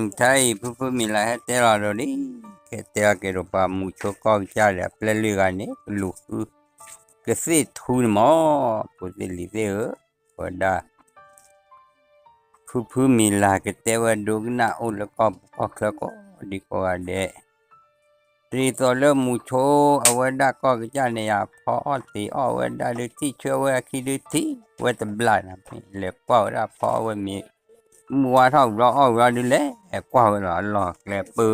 တၢ်အံၤ ဖုဖုမံၤလၢ်ဟဲတဲလီၤဒီးလံ, ဟဲတဲအီၤက့ၤဒီးပှၤမူဆိကီၢ်ကစၢ်ဒီးအပျဲၢ်လွံၢ်ဂၤန့ၣ် ကလူၤဃု ကသ့ၣ်ထူန့ၣ်မး, ဖိသ့ၣ်လံၤသ့ၣ်ဧၢ, ဝဲဒၣ် ဖုဖုမံၤလၢ်ကတဲဝဲဒိကနၣ်အိၣ်လၢကီၢ်ပူၤကီၢ်ချၢကိးဒံကိးဂၤဒဲး, ဒ်သိးလၢမူဆိအဝဲဒၣ်ကီၢ်ကစၢ်န့ၣ်ယါ ဖီအီၣ်တ့ၤအီၣ်ဝဲဒၣ်ဒုး ထံၣ်ဆၢဝဲအခံဒုးထံၣ်ဝဲတဘျီနၤ, မ့ၢ်လဲၤကွၢ်ဝဲဒၣ်ဖီအီၣ်ဝဲမ့ၢ် မုၢ်ဝါထီၣ်ဘျီအီၣ်ဘျီဒုးလဲၤကွၢ်ဝဲလီၤအလီၢ်ကျဲပူ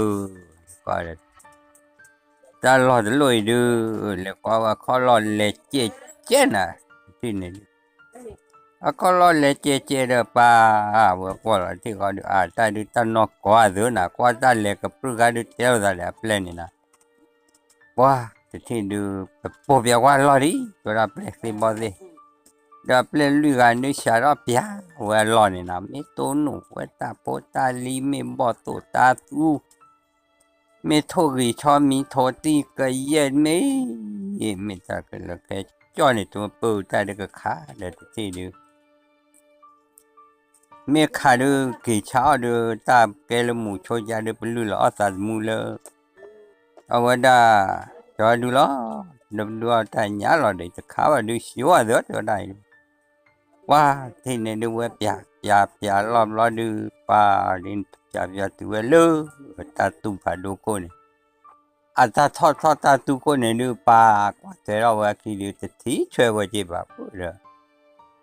ၤ, တၢ်လီၢ်တလိၣ်အံၤဒုး လဲၤကွၢ်ဝဲအခီၣ်လီၢ်လဲၤကဲးကဲးနၤ, တထံၣ်န့ၣ်ဒုး အခီၣ်လီၢ်လဲၤကဲးကဲးဒီးပၢ်, ဝဲကွၢ်လီၤတထံၣ်ဃီဒုး အတၢ်ဒုးတၢ်နီၢ်ကီၢ်အသိးနၤ, ကွၢ်တၢ်လဲၤကပြုၢ်ဂၤဒုးတဲလိာ်သးဒီးအပျဲၢ်န့ၣ်နၤ, ပှၤတထံၣ်ဒုး ပပိာ်ပၠးကွၢ်လီၢ်ဒံး တဲဝဲဒၣ်ပျဲၢ်သ့ၣ်ဘီၣ်သ့ၣ်, ဒီးအပျဲၢ်လွံၢ်ဂၤဒုးစးထီၣ်ပၠးဝဲအလီၢ်န့ၣ်နၤ, မ့ၢ်တိၢ်နီၣ်ဝဲတၢ်ဖိတၢ်လံၤ မ့ၢ်ဘီၣ်သိၣ်တၢ်သူ မ့ၢ်ထိၣ်ဂံၢ်ဆီမံၤထိၣ်တံၢ်ကယဲၢ်မ့ၢ်, မ့ၢ်တၢ်ကလၢခဲကၠီၣ်န့ၣ် တမ့ၢ်ပၢၢ်တၢ်ဒုးကခးဒီးတထံၣ်ဒုး မ့ၢ်ခးဒုးက့ၤဆါအီၣ်ဒုး တၢ်ကဲလၢမူဆိကါဒုး ပလုၢ်လီၤအီၣ်သးသမူလၢ အဝဲဒၣ် ကၠီဒုးလီၤ, ဒီးပဒုးအီၣ်တၢ်ညါလီၤဒီး တခးဘၣ်ဒုး ဆှီအီၣ်သ့တဲဝဲဒၣ်အံၤ, ပှၤတထံၣ်န့ၣ်ဒုး ဝဲပၠးပၠးပၠးလီၤဘျီဒုး ပှၤဒ် ပၠးပၠးတုၤဝဲလၢ တၢ်တူၢ်ဖးဒိၣ်ခိၣ်န့ၣ် အတၢ်ထီၣ်ထီၣ်တၢ်တူၢ်ခိၣ်န့ၣ်ဒုး ပှၤကွၢ်ထွဲထီၣ်ဝဲအခံဒုး တထံၣ်ဆၢဝဲက့ၤဘၣ်ပၢၢ်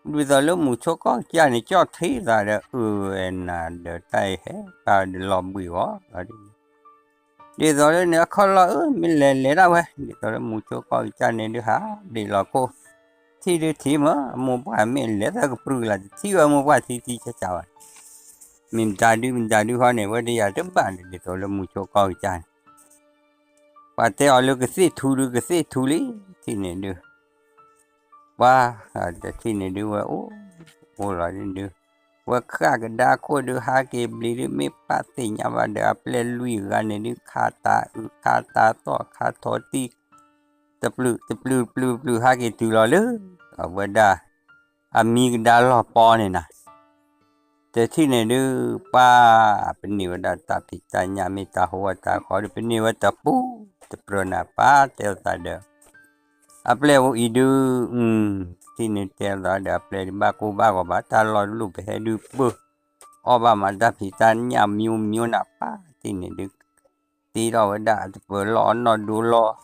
ဒီး ဒ်သိးလၢမူဆိကီၢ်ကစၢ်န့ၣ် ကၠီၣ်ထံသးဒီး အၢဝဲနၤဒီးတၢ်အံၤဟဲ တၢ်ဒုးလီၤဘှံးဂီၤ ဒ်သိးလၢန့ၣ်အခီၣ်လီၢ်အၢမ့ၢ်လဲၤလဲၤဒၣ်ဝဲ ဒ်သိးလၢမူဆိကီၢ်ကစၢ်န့ၣ်ဒုး ဟးဘျံးလီၤခိၣ် ထံၣ်ဒုးထံၣ်မး အမိၢ်ပှၢ်မ့ၢ်လဲၤသးကပြုၢ်ကလာ် တထံၣ်ဝဲမိၢ်ပှၢ်ထံထံဆးဆးဘၣ်, မ့ၢ်မတၤဒုးမတၤဒုးဟီန့ၣ် ဝဲတယာ်တဘၣ်န့ၣ် ဒ်သိးလၢမူဆိကီၢ်ကစၢ်န့ၣ် ပှၤတဲအီၤလၢကသ့ၣ်ထူဒုး ကသ့ၣ်ထူလံ ထံၣ်န့ၣ်ဒုး ပှၤ တထံၣ်န့ၣ်ဒုးဝဲအိၣ် အိၣ်လီၤဒုး ဝဲဃၣ်ကဒါခိၣ်ဒုး ဟးက့ၤဘျံးဒုး မ့ၢ်ပၢ်သ့ၣ်ညါဘၣ်ဒီး အပျဲၢ်လွံၢ်ဂၤန့ၣ်ဒုး ခးတၤအုး ခးတၤသီၣ် ခးထီတံၢ် တပျုာ်တပျုာ်ပျုာ်ပျုာ် ဟးက့ၤတုၤလီၤလၢ အဝဲဒၣ် အမံကဒါလီၢ်ပီန့ၣ်နၤ တထံၣ်န့ၣ်ဒုး ပှၤ ပန့ၢ်ဝဲဒၣ်တၢ်ဖံးတၢ်ညၣ် မ့ၢ်တၢ်ဟိဝဲတၢ်ဃီဒီး ပန့ၢ်ဝဲတပူၤတပြၢၤနၤ ပၢ်တဲလိာ်သးဒီး အပျဲၢ်အိၣ်အံၤဒုး တထံၣ်န့ၣ်တဲလိာ်သးဒီးအပျဲၢ်ဒုး ဘၣ်ကိၢ်ဘၣ်ဂီၤဘၣ် တၢ်လီၢ်တလိၣ်ပဟဲဒုးပၢၢ် အီၣ်ဘၣ်မးတၢ်ဖံးတၢ်ညၣ် မျိုးမျိုး နၤ ပၢ်တထံၣ်န့ၣ်ဒုး တ့ထီၣ်ဝဲဒၣ်အတပၢၤလီၢ်အနီၢ်ဒိလီၢ်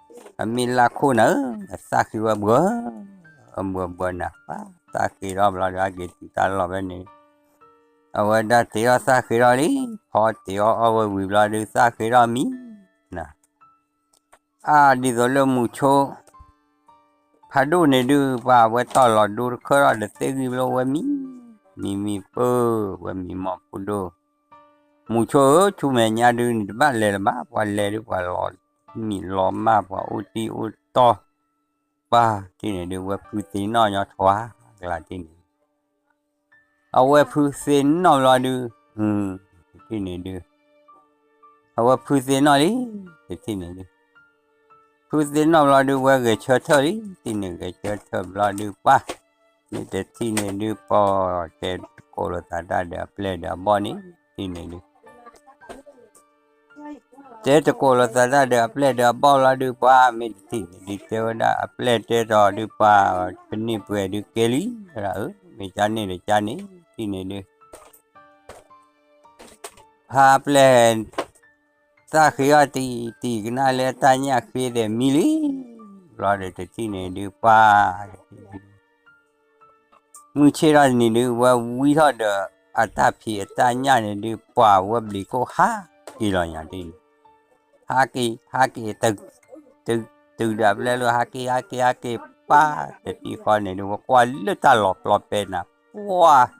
အမ့ၢ်လၢခိၣ်နၤဧၢ အသၣ်ဃ့ဝဲဘှီ အဘှီဘှီနၤ ပၢ်သၣ်ဃ့ထီၣ်ဘျီဒီး ဟဲက့ၤတုၤတၢ်လီၢ်ဖဲန့ၣ် အဝဲဒၣ်တ့ထီၣ်သၣ်ဃ့ထီၣ်လံ ဖီတ့အီၣ်အီၣ်ဝဲဝံၤဘျီဒုး သၣ်ဃ့ထီၣ်မံနၤ အါ ဒ်သိးလၢမူဆိ ဖးဒိၣ်န့ၣ်ဒုး ပှၤဝဲတီၢ်လီၤဒိတခၢၣ်ထီၣ်ဒီးသ့ၣ်ဂံၢ်ဘျိဝဲမံ မံမံပၢၢ် ဝဲမံမီၢ်ဖိဒိၣ် မူဆိဧၢ ဆူမဲာ်ညါဒုးန့ၣ် တဘၣ်လဲၤလၢၤဘၣ် ပှၤလဲၤဒုး ပှၤလီၤမံလီၤမၢ် ပှၤအိၣ်တံၢ်အိၣ်တီၢ် ပၢ်တထံၣ်န့ၣ်ဒုး ဝဲဖုသ့ၣ်နီၣ်ညီထွါ ကလါတထံၣ်န့ၣ် အဝဲဖုသ့ၣ်နီၣ်ဘျီဒုး တထံၣ်န့ၣ်ဒုး အဝဲဖုသ့ၣ်နီၣ်လံ တထံၣ်န့ၣ်ဒုး ဖုသ့ၣ်နီၣ်ဘျီဒုး ဝဲဂဲၤဆၢထၢၣ်လံ တထံၣ်န့ၣ် ဂဲၤဆၢထၢၣ်ဘျီဒုး ပၢ် မ့ၢ်တထံၣ်န့ၣ်ဒုး ပှၤတဲတကိးလိာ်သးတၢ်ဒီးအပျဲၢ်ဒီးအဘီၣ်န့ၣ် တထံၣ်န့ၣ်ဒုး တဲတကိးလိာ်သးတၢ်ဒီးအပျဲၢ်ဒီးအဘီၣ်လီၤဒုး ပှၤမ့ၢ်တထံၣ်န့ၣ်ဒုး တဲဝဲဒၣ်အပျဲၢ်တဲတီၤဒုး ပှၤပန့ၢ်ပှဲၤဒုးကဲလံ ဝဲဒၣ်ဧၢ မ့ၢ်ကန့ၣ်ဒီးကန့ၣ် တထံၣ်န့ၣ်ဒုး ဟါပျဲၢ် သၣ်ဃ့အီၣ်တံၢ်တံၢ်ကနၣ်လၢတၢ်ညၣ်ဃ့ဒီးမံလံ ဘျီဒီးတထံၣ်န့ၣ်ဒုး ပှၤ မုၢ်ဆ့ၣ်ထီၣ်န့ၣ်ဒုး ဝဲဝံထီၣ်ဒီးအတၢ်ဖံးအတၢ်ညၣ်န့ၣ်ဒုး ပှၤဝဲဘျံးခိၣ်ဟးက့ၤလီၤညါဒ်န့ၣ် ဟးက့ၤ ဟးက့ၤ တုၤဒီးအပျဲၢ်လၢဟးက့ၤ ဟးက့ၤ ဟးက့ၤ ပၢ်တထံၣ်ဃီန့ၣ်ဒုး ဝဲကွၢ်လၢတၢ်လီၤပျီပဲနၤ ပှၤ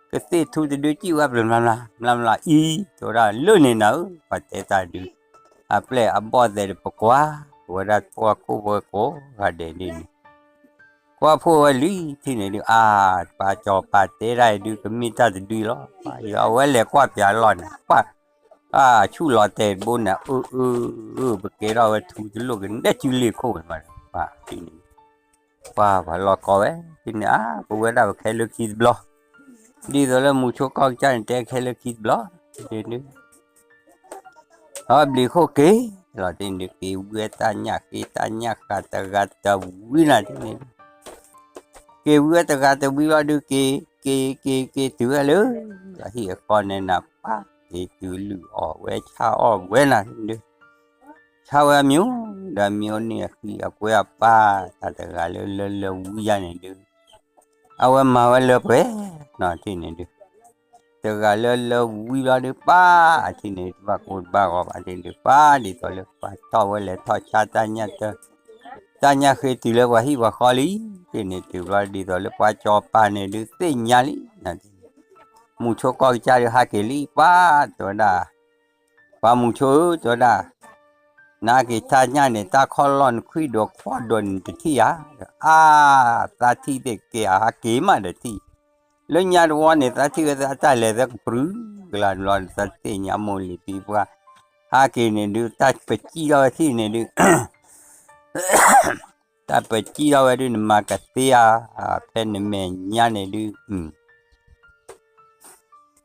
ကသ့ၣ်ထူတဒုကံၣ်ဝဲဘျီ မျၢ်မျၢ် မျၢ်မျၢ်အံၤ တဲဝဲဒၣ်လၢန့ၣ်နၤဧၢ ပှၤတဲတၢ်ဒုး အပျဲၢ်အဘီၣ်သဲးဒီးပကွၢ် ဝဲဒၣ်ပှၤခိၣ်ဝဲကိးဂၤဒဲးဒ်န့ၣ် ကွၢ်ဖိဝဲလံ ထံၣ်န့ၣ်ဒုး အါ ပၢ်ကၠီၤပၢ်တဲဒၣ်အံၤဒုး ကမ့ၢ်တၢ်တဒုလီၤ ပှၤအဝဲလဲၤကွၢ်ပၠးလီၢ်န့ၣ် ပှၤ အါ ဆူၣ်လီၤတဲာ်တဘိန့ၣ် အၢ အၢ အၢ ပကဲထီၣ်ဝဲထူတလိၣ်ကနဲၣ်စုလ့ၢ်ခိၣ်ဝဲမး ပှၤထံၣ်န့ၣ် ပှၤပှၤလီၤကီဝဲ ထံၣ်န့ၣ် အါ ပဝဲဒၣ်ပခဲလၢခံတဘျီ ဒ်သိးလၢမူဆိကီၢ်ကစၢ်န့ၣ် တဲခဲလၢခံတဘျီ ဒုး အဘျုးခိၣ်က့ၤလီၤတန့ၣ်ဒုး က့ၤဝံအတၢ်ညၣ်ဃ့တၢ်ညၣ်ဃာ်တဂၤတဝံၤနၤတန့ၣ်ဒုး က့ၤဝံအတဂၤတဝံၤလီၤဒုး က့ၤ က့ၤ က့ၤ က့ၤတုၤဝဲလၢ အဟံၣ်အဃီန့ၣ်နၤ ပၢ်က့ၤတုၤလုၢ်အီၣ်ဝဲဆါအီၣ်ဝဲနၤတန့ၣ်ဒုး ဆါဝဲအမံၤ ဒီးမံၤအိၣ်န့ၣ်အဃံအကွဲအပၢ် တၢ်တဂၤလၢလၢလၢဝံယါန့ၣ်ဒုး အဝဲမၤဝဲလၢပှဲၤနီၤတန့ၣ်ဒုး တဂၤလၢလၢဝံဘျီဒုး ပၢ်အထံၣ်န့ၣ် တဘၣ်ကိၢ်တဘၣ်ဂီၤဘၣ်တန့ၣ်ဒုး ပၢ်ဒ်သိးလၢပှၤထီၣ်ဝဲလဲၤထီၣ်ဆါတၢ်ညၣ်တၢ် တၢ်ညၣ်ဃ့တုၤလၢပှၤဟံၣ်ပှၤဃီလံ တန့ၣ်တုၤဘျီဒ်သိးလၢပှၤစီၤပၤန့ၣ်ဒုး သ့ၣ်ညါလံ မူၤဆိကီၢ်ကစၢ်ဒုးဟးက့ၤလံ ပၢ်တဲဝဲဒၣ် ပှၤမူၤဆိဧၢ တဲဝဲဒၣ် နဟးက့ၤဆါညၣ်န့ၣ် တၢ်ခီၣ်လီၢ်နခွံၣ်ဒိးခွီဒိးန့ၣ်တထံၣ်ဧါ အါ သးထံၣ်သ့ၣ်က့ၤဧါ ဟးက့ၤမးဒီးထံၣ် လၢညါတဝီန့ၣ် သးထံၣ်ဝဲသးတၢ်လဲၤသဲကပြုၤကလါတဘျီ သးသ့ၣ်ညါမိၢ်လံၤသံပှၢ် ဟးက့ၤန့ၣ်ဒုး တၢ်ပစံၣ်ထီၣ်ဝဲထံၣ်န့ၣ်ဒုး တၢ်ပစံၣ်ထီၣ်ဝဲဒုး နမၤကသ့ဧါ ဖဲနမဲာ်ညါန့ၣ်ဒုး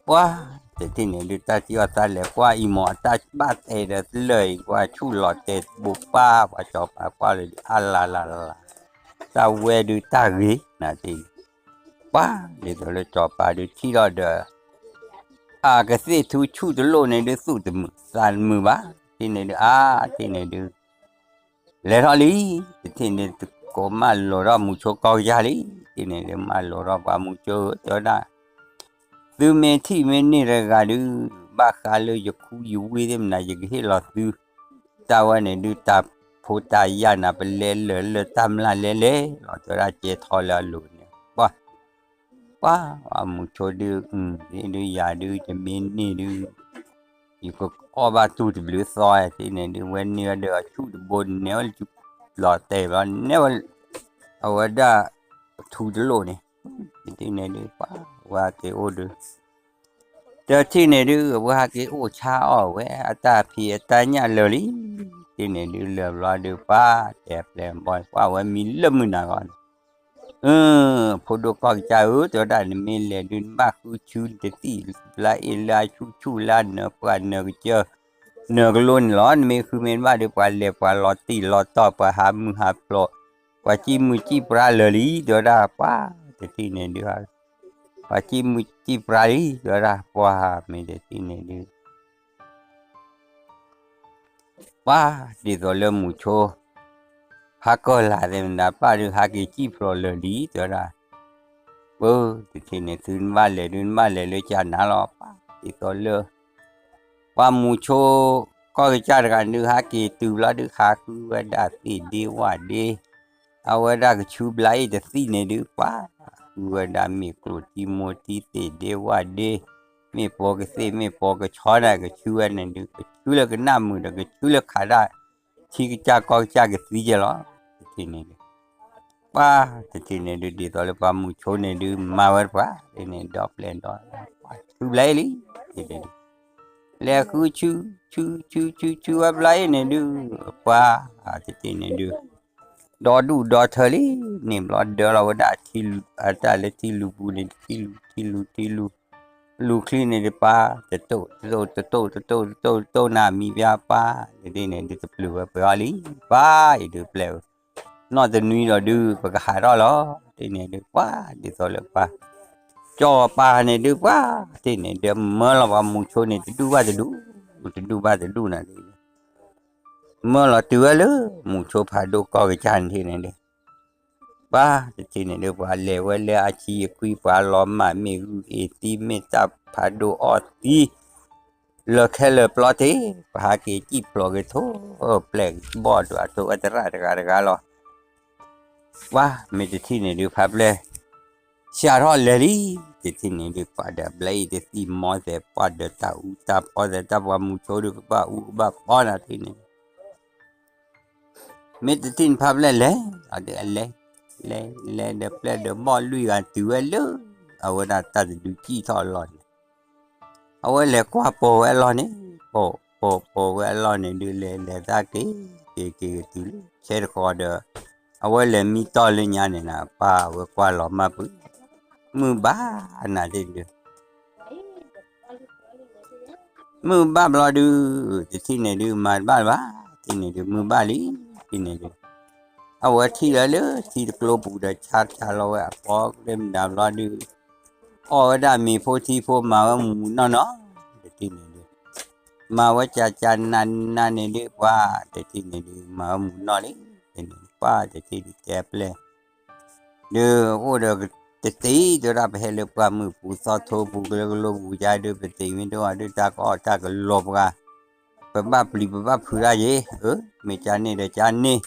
ပှၤတထံၣ်န့ၣ်ဒုး တၢ်စံၣ်အီၣ်သးလဲၤကွၢ်အံၤမ့ၢ် အတၢ်ဘၣ်တဲာ်ဒီးလၢာ်အံၤ ကွၢ်ဆူၣ်လီၤတဲာ်တဘိပၢ် ပှၤစီၤပၤကွၢ်လၢဒုး အလၤလၤလၤ တၢ်ဝဲဒုးတၢ်ဂ့ၤနၤတ့ၢ် ပှၤဒ်သိးလၢစီၤပၤဒုးထံၣ်ထီၣ်ဒီး အကသ့ၣ်ထူဆူၣ်တလိၣ်န့ၣ်ဒုး သူၣ်တမုာ်သးတမုာ်ဘၣ် တထံၣ်န့ၣ်ဒုး အါ တထံၣ်န့ၣ်ဒုး လဲၤထီၣ်လံ တထံၣ်န့ၣ် တကိးမၢလီၤထီၣ်မူၤဆိကီၢ်ကစၢ်လံ တထံၣ်န့ၣ်ဒုး မၢလီၤထီၣ်ပှၤမူၤဆိ တဲဝဲဒၣ် သုမ့ၢ်ထံၣ်မ့ၢ်န့ၢ်တဂၤဒုး ဘၣ်ဃးလၢယခူယဝ့သ့ၣ်မနုၤ ယကဟ့ၣ်လီၤသု တၢ်ဝဲန့ၣ်ဒုး တၢ်ဖိတၢ်ယာ်နၤ ပလဲၤလၢာ်လၢတၢ်မျၢ်လဲၤလဲၤလီၤ တဲဝဲဒၣ် ကဲထီၣ်လၢအလိၤန့ၣ် ပှၤ ပှၤ ပှၤမူၤဆိဒုး ဒုးယၤဒုး ယမ့ၢ်န့ၢ်ဒုး ယကအီၣ်ဘၣ်တူၢ်တဘျုးသီ တထံၣ်န့ၣ်ဒုး ဝဲန့ၢ်ဝဲဒီးအဆူၣ်တဘိ နဲၣ်ဝဲလၢလီၤတဲာ်ဘျီ နဲၣ်ဝဲ အဝဲဒၣ်ထူတလိၣ်န့ၣ် တထံၣ်န့ၣ်ဒုး ပှၤ ဝဲက့ၤအိၣ်ဒုး တထံၣ်န့ၣ်ဒုး အဝဲဟးက့ၤအိၣ်ဆါအီၣ်ဝဲ အတၢ်ဖံးအတၢ်ညၣ်လၢာ်လံ တထံၣ်န့ၣ်ဒုးလၢာ်ဘျီဒုး ပှၤတဲပျဲၢ်ဘီ ပှၤဝဲမံလၢမုၢ်နၤဂီၢ်န့ၣ် အၢ ဖိဒိၣ်ကီၢ်ကစၢ်ဧၢ တဲဝဲဒၣ် နမ့ၢ်လဲၤဒုး နဘၣ်ဃုဆူတသံၣ် ဘျါအ့ၣ်လၢအဆူၣ်ဆူၣ်လၢအနၢၤပှၢ်နၢၤကစၢၢ် နၢၤကလိန့ၣ်လီၤ နမ့ၢ်ဃုမ့ၢ်တဘၣ်ဒီး ပှၤလဲၤပှၤလီၤတံၢ်လီၤတီၢ် ပှၤဟးမုၢ်ဟးဖျိး ပှၤစံၣ်မုၢ်စံၣ်ပြါလၢာ်လံ တဲဝဲဒၣ် ပှၤတထံၣ်န့ၣ်ဒုး ပှၤစံၣ်မုၢ်စံၣ်ပြါလံ တဲဝဲဒၣ် ပှၤမ့ၢ်တထံၣ်န့ၣ်ဒုး ပှၤဒ်သိးလၢမူၤဆိ ဟးကီၢ်လာ်သ့ၣ်မတၤ ပၢ်ဒုးဟးက့ၤစံၣ်ဖျိးလၢာ်လံ တဲဝဲဒၣ် ပၢ်တထံၣ်န့ၣ် သုနဘၣ်လဲၤဒုး နဘၣ်လဲၤလၢကနၤလီၤ ပှၤဒ်သိးလၢ ပှၤမူၤဆိ ကီၢ်ကစၢ်တဂၤဒုး ဟးက့ၤတုၤဘျီဒုး ဟးဃုဝဲဒၣ်သ့ၣ်ဒ့ဝၣ်ဒ့ အဝဲဒၣ်ကဆူဘျါအ့ၣ်တသံၣ်န့ၣ်ဒုး ပှၤဃုဝဲဒၣ်မ့ၢ်ကျိၣ်ထံမိၢ်ထံသ့ၣ်ဒ့ဝၣ်ဒ့ မ့ၢ်ပိာ်ကသ့ၣ်မ့ၢ်ပိာ်ကဆီန့ၣ် ကဆူဝဲန့ၣ်ဒုး ကဆူလၢကနၣ်မုာ်ဒီး ကဆူလၢခးဒၣ် ထံကစၢ်ကီၢ်ကစၢ်ကသံကဲလီၤ တထံၣ်န့ၣ်ဒုး ပှၤတထံၣ်န့ၣ်ဒုး ဒ်သိးလၢပှၤမူၤဆိန့ၣ်ဒုး မၤဝဲတပှၤ တထံၣ်န့ၣ် ဒီပျဲၢ်ဒီ ပှၤဆူဘျါအ့ၣ်လံ တထံၣ်န့ၣ်ဒုး လဲၤဃုဆူ ဆူ ဆူ ဆူ ဆူဝဲဘျါအ့ၣ်န့ၣ်ဒုး ပှၤတထံၣ်န့ၣ်ဒုး ဒီဒူၣ်ဒီထၢလံ န့ၣ်ဘျီဒၢလီၤဝဲဒၣ် အတၢ်လၢထံလူၤပူၤန့ၣ် ထံလူၤ ထံလူၤ ထံလူၤ လူၤချံန့ၣ်ဒုး ပှၤ တတိၢ် တတိၢ် တတိၢ် တတိၢ် တတိၢ် တတိၢ်နၤမံၤပှၤ ပှၤ တထံၣ်န့ၣ်ဒုး တပျုာ်ဝဲပှဲၤအီၤလံ ပှၤအံၤဒုးပျဲၢ်ဧၢ နီၢ်တနွံဒီးဒုး ပကဟးထီၣ်လီၤ တထံၣ်န့ၣ်ဒုး ပှၤ ဒ်သိးလၢပှၤ ကၠီပၢ်န့ၣ်ဒုး ပှၤ တထံၣ်န့ၣ်ဒုး မၢလီၤပှၤမူၤဆိန့ၣ် တဒူၣ်ဘၣ်တဒူၣ် တဒူၣ်ဘၣ်တဒူၣ်နၤဒုး မၢလီၤတုၤဝဲလၢ မူၤဆိဖးဒိၣ်ကီၢ်ကစၢ်န့ၣ်န့ၣ်ဒုး ပှၤတထံၣ်န့ၣ်ဒုး ပှၤလဲၤဝဲလၢအဆံအခွံ ပှၤလီၤမၢ်မ့ၢ်ဂုၢ်အ့ၣ်သံ မ့ၢ်တၢ်ဖးဒိၣ်အီၣ်သံ လၢခဲလၢာ်ပျီတ့ၢ် ပှၤဟးက့ၤစံၣ်ဖျိးက့ၤထိ ပျဲၢ်ဘီၣ်ဒွးထိအသရၣ်တဂၤတဂၤလီၤ ပှၤမ့ၢ်တထံၣ်န့ၣ်ဒုး ဖးဖျဲၣ် စးထီၣ်လဲၤလံ တထံၣ်န့ၣ်ဒုး ပှၤဒီးဘျါအ့ၣ်တသံၣ်မီသဲး ပှၤဒီးတၢ်အူတၢ်ပီသဲး တၢ်ပှၤမူၤဆိဒုး ကဘၣ်အူကဘၣ်ပီနၤတထံၣ်န့ၣ် မ့ၢ်တထံၣ်န့ၣ်ဖးဖျဲၣ်လဲၤ အဒုးအလဲၤ လဲၤ လဲၤဒီးပျဲၢ်ဒီးဘီၣ်လွံၢ်ဂၤတုၤဝဲလၢ အဝဲဒၣ်တၢ်တဒုးစံၣ်ထီၣ်အလီၢ်န့ၣ် အဝဲလဲၤကွၢ်ပိာ်ဝဲအလီၢ်န့ၣ် ပိာ် ပိာ် ပိာ်ဝဲအလီၢ်န့ၣ်ဒုး လဲၤ လဲၤတၢ်က့ၤ က့ၤ က့ၤကတုၤလၢဆဲတဃီဒီး အဝဲလဲၤမံတီၢ်လၢညါန့ၣ်နၤ ပၢ်အဝဲကွၢ်လီၤမၢ်ပုၢ် မုၢ်ဘၣ်နၤတ့ၢ်ဒုး ပှၤ မုၢ်ဘၣ်ဘျီဒုး, တထံၣ်န့ၣ်ဒုး မၤတဘၣ်ဘၣ်, တထံၣ်န့ၣ်ဒုး မုၢ်ဘၣ်လံ, တထံၣ်န့ၣ်ဒုး, အဝဲထံၣ်လၢလၢထံတကျိပူၤဒီး ဆါဆါလီၤဝဲအပီကဒဲမဒါဘျီဒုး, အီၣ်ဝဲဒၣ်မ့ၤဖိထံဖိ မၤဝဲမုာ်မုာ်နီၢ်နီၢ်, တထံၣ်န့ၣ်ဒုး, မၤဝဲကၢ်ကၢ်နးနးန့ၣ်ဒုး ပှၤ, တထံၣ်န့ၣ်ဒုး မၤဝဲမုာ်နီၢ်လံ, တထံၣ်န့ၣ် ပှၤတထံၣ်ဒုးတဲအပျဲၢ် ဒုးအိၣ်ဒီးတသ့ တဲဝဲဒၣ် ပဟဲလၢပှၢ်မုၢ်ပူၤသီထိပူၤ ကလၢကလိပူၤယါဒုး ပသ့မ့ၢ်တအိၣ်ဒုး တၢ်ကအီၣ်တၢ်ကလီၤပှၤ, ပဘၣ်ပျံၤပဘၣ်ဖုးတၢ်ယ့ၣ်, အၢ မ့ၢ်ကန့ၣ်ဒီးကန့ၣ်,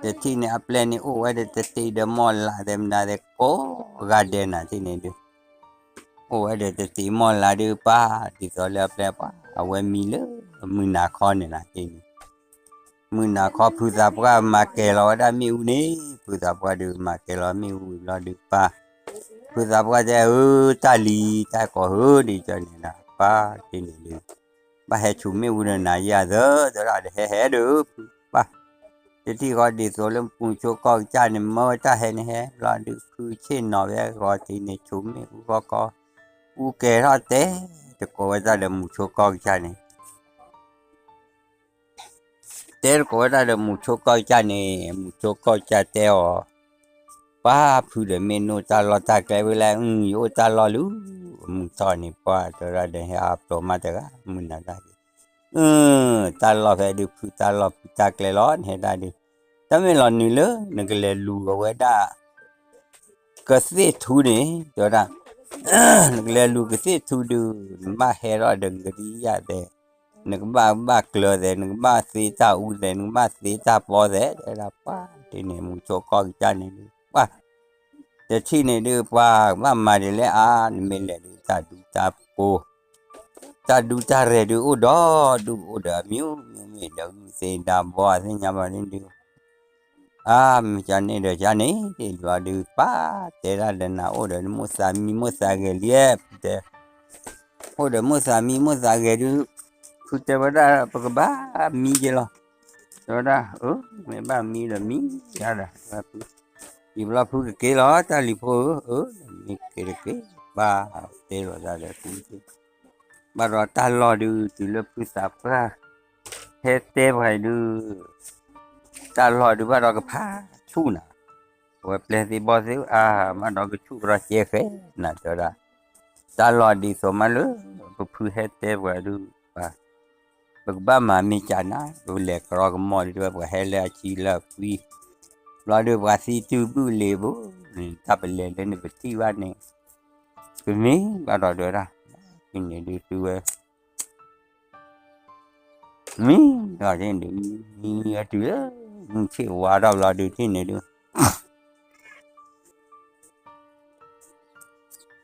တထံၣ်န့ၣ်အပျဲၢ်န့ၣ် အိၣ်ဝဲဒီးတသ့ဒီးမီၢ်လးသဲးမနုၤသဲး ကိးဂၤဒဲးနၤ တထံၣ်န့ၣ်ဒုး အိၣ်ဝဲဒီးတသ့မီၢ်လးဒုး ပှၤ ဒ်သိးလၢအပျဲၢ်ပှၤ အဝဲမံလၢမုၢ်နၤခီန့ၣ်နၤ တထံၣ်န့ၣ် မုၢ်နၤခီဖုသးပှၢ်မၤကဲၤလီၤဝဲဒၣ်မ့ၣ်အူန့ၣ်, ဖုသးပှၢ်ဒုးမၤကဲၤလီၤမ့ၣ်အူဝံၤဘျီဒုး ပှၤ ဖုသးပှၢ်တဲ အၢ တၢ်လံၤတၢ်ကီၢ်ဧၢ ဒ်ကန့ၣ်နၤ ပှၤ တထံၣ်န့ၣ်ဒုး ဘၣ်ဟဲဆူၣ်မ့ၣ်အူဒီးနၤယၤသၢ တဲဝဲဒၣ် ဒီးဟဲဟဲဒုး ဖုပှၢ် တထံၣ်ဃီဒ်သိးလၢမုၢ်ဆိကီၢ်ကစၢ်န့ၣ် မၢဝဲတၢ်ဟဲန့ၣ်ဟဲဘျီဒုး ဖုဆ့ၣ်နီၤဝဲဂီၤထံးန့ၣ် ဆူၣ်မ့ၣ်အူဃီကီၢ် အူကဲၤထီၣ်တဲ တကိးဝဲတၢ်ဒီးမုၢ်ဆိကီၢ်ကစၢ်န့ၣ် တဲတကိးဝဲတၢ်ဒီးမုၢ်ဆိကီၢ်ကစၢ်န့ၣ် မုၢ်ဆိကီၢ်ကစၢ်တဲအီၤ, ပှၤဖုဒီးမ့ၢ်နအိၣ်တၢ်လီၢ်တၢ်ကျဲဝဲလဲၣ်, အု ယအိၣ်တၢ်လီၢ်လၢ မုၢ်ထီၣ်န့ၣ် ပှၤတဲဝဲဒၣ်ဒီး ဟဲအါပျီမးတဂၤ မုၢ်နၤတၢ်က့ၤ, အု တၢ်လီၢ်ဖဲဒုး ဖုတၢ်လီၢ်ဖုတၢ်ကျဲလီၤ နဟဲတၢ်ဒုး, တၢ်မ့ၢ်လီၤနုာ်လၢ နကလဲၤလူၤအဝဲဒၣ် ကသ့ၣ်ထူန့ၣ် တဲဝဲဒၣ်, နကလဲၤလူၤကသ့ၣ်ထူဒုး နဘၣ်ဟဲထီၣ်ဒီးနကဒံယၣ်သဲး, နကဘၣ်ဘၣ်ကျၢၤသဲး, နကဘၣ်သ့တၢ်အူသဲး, နကဘၣ်သ့တၢ်ပီသဲး တဲဝဲဒၣ် ပှၤတထံၣ်န့ၣ် မုၢ်ဆိကီၢ်ကစၢ်န့ၣ်ဒုး ပှၤ တထံၣ်န့ၣ်ဒုး ပှၤကဘၣ်မၤဒ်လဲၣ်အါ, နမ့ၢ်လဲၤဒုး တၢ်ဒူတၢ်ပူၤ တၢ်ဒူတၢ်ရဲၣ်ဒုး အိၣ်ဒီးဒူအိၣ်ဒီးအမံၤမံၤမ့ၢ်ဒီး ဂုၢ်သ့ၣ်ဒါဘီအသ့ၣ်ညါဘၣ်န့ၣ်ဒုး အါ မ့ၢ်ကန့ၣ်ဒီးကန့ၣ် တဘျီဒုး ပှၤတဲဒၣ်ဒီးနၤ အိၣ်ဒီးမိၢ်သးမံမိၢ်သးဂဲၤလံ, ဖုတဲ, အိၣ်ဒီးမိၢ်သးမံမိၢ်သးဂဲၤဒုး, ဖုတဲဝဲဒၣ် ပကဘၣ်မံက့ၤလီၤ, တဲဝဲဒၣ် အၢ မ့ၢ်ဘၣ်မံဒီးမံဒၣ်ဒီး, ယံာ်ဘျီဖုကက့ၤလီၤ တၢ်လံၤဖိဧၢ, အၢ မ့ၢ်က့ၤတက့ၤ, ဘၣ်တဲလိာ်သးဒီးဖု ဘၣ်ဒီးတၢ်လီၢ်ဒုး တုၤလၢဖုသးပှၢ် ဟဲတဲပှၤဒုး, တၢ်လီၢ်ဒုးဘၣ်ဒီးကဖးဆူၣ်နၤ, အဝဲပျဲၢ်သ့ၣ်ဘီၣ်သ့ၣ်ဧါ, ဘၣ်ဒီးကဆူၣ်ကရီကဲဃဲနၤ တဲဝဲဒၣ်, တၢ်လီၢ်ဒ်သိးမးလၢ ပဖုဟဲတဲပှၤဒုး, ပကဘၣ်မၤမ့ၢ်ကနၤ, ပလဲၤကရီကမီၢ်ဒုး ပှၤဟဲလၢအဆံလၢအကွံ, ဘျီဒုးပှၤသံတုၤဘုၣ်လ့ၤဘိ, တၢ်ပလဲၤလၢန့ၣ်ပထံၣ်ဘၣ်န့ၣ်, ပမ့ၢ်ဘၣ်ဒီးတဲဝဲဒၣ်, န့ၣ်ဒုးတုၤဝဲ မံဒီးန့ၣ်ဒုး, မံဝဲတုၤလၢ မုၢ်ဆ့ၣ်ဝါထီၣ်ဘျီဒုးထံၣ်န့ၣ်ဒုး,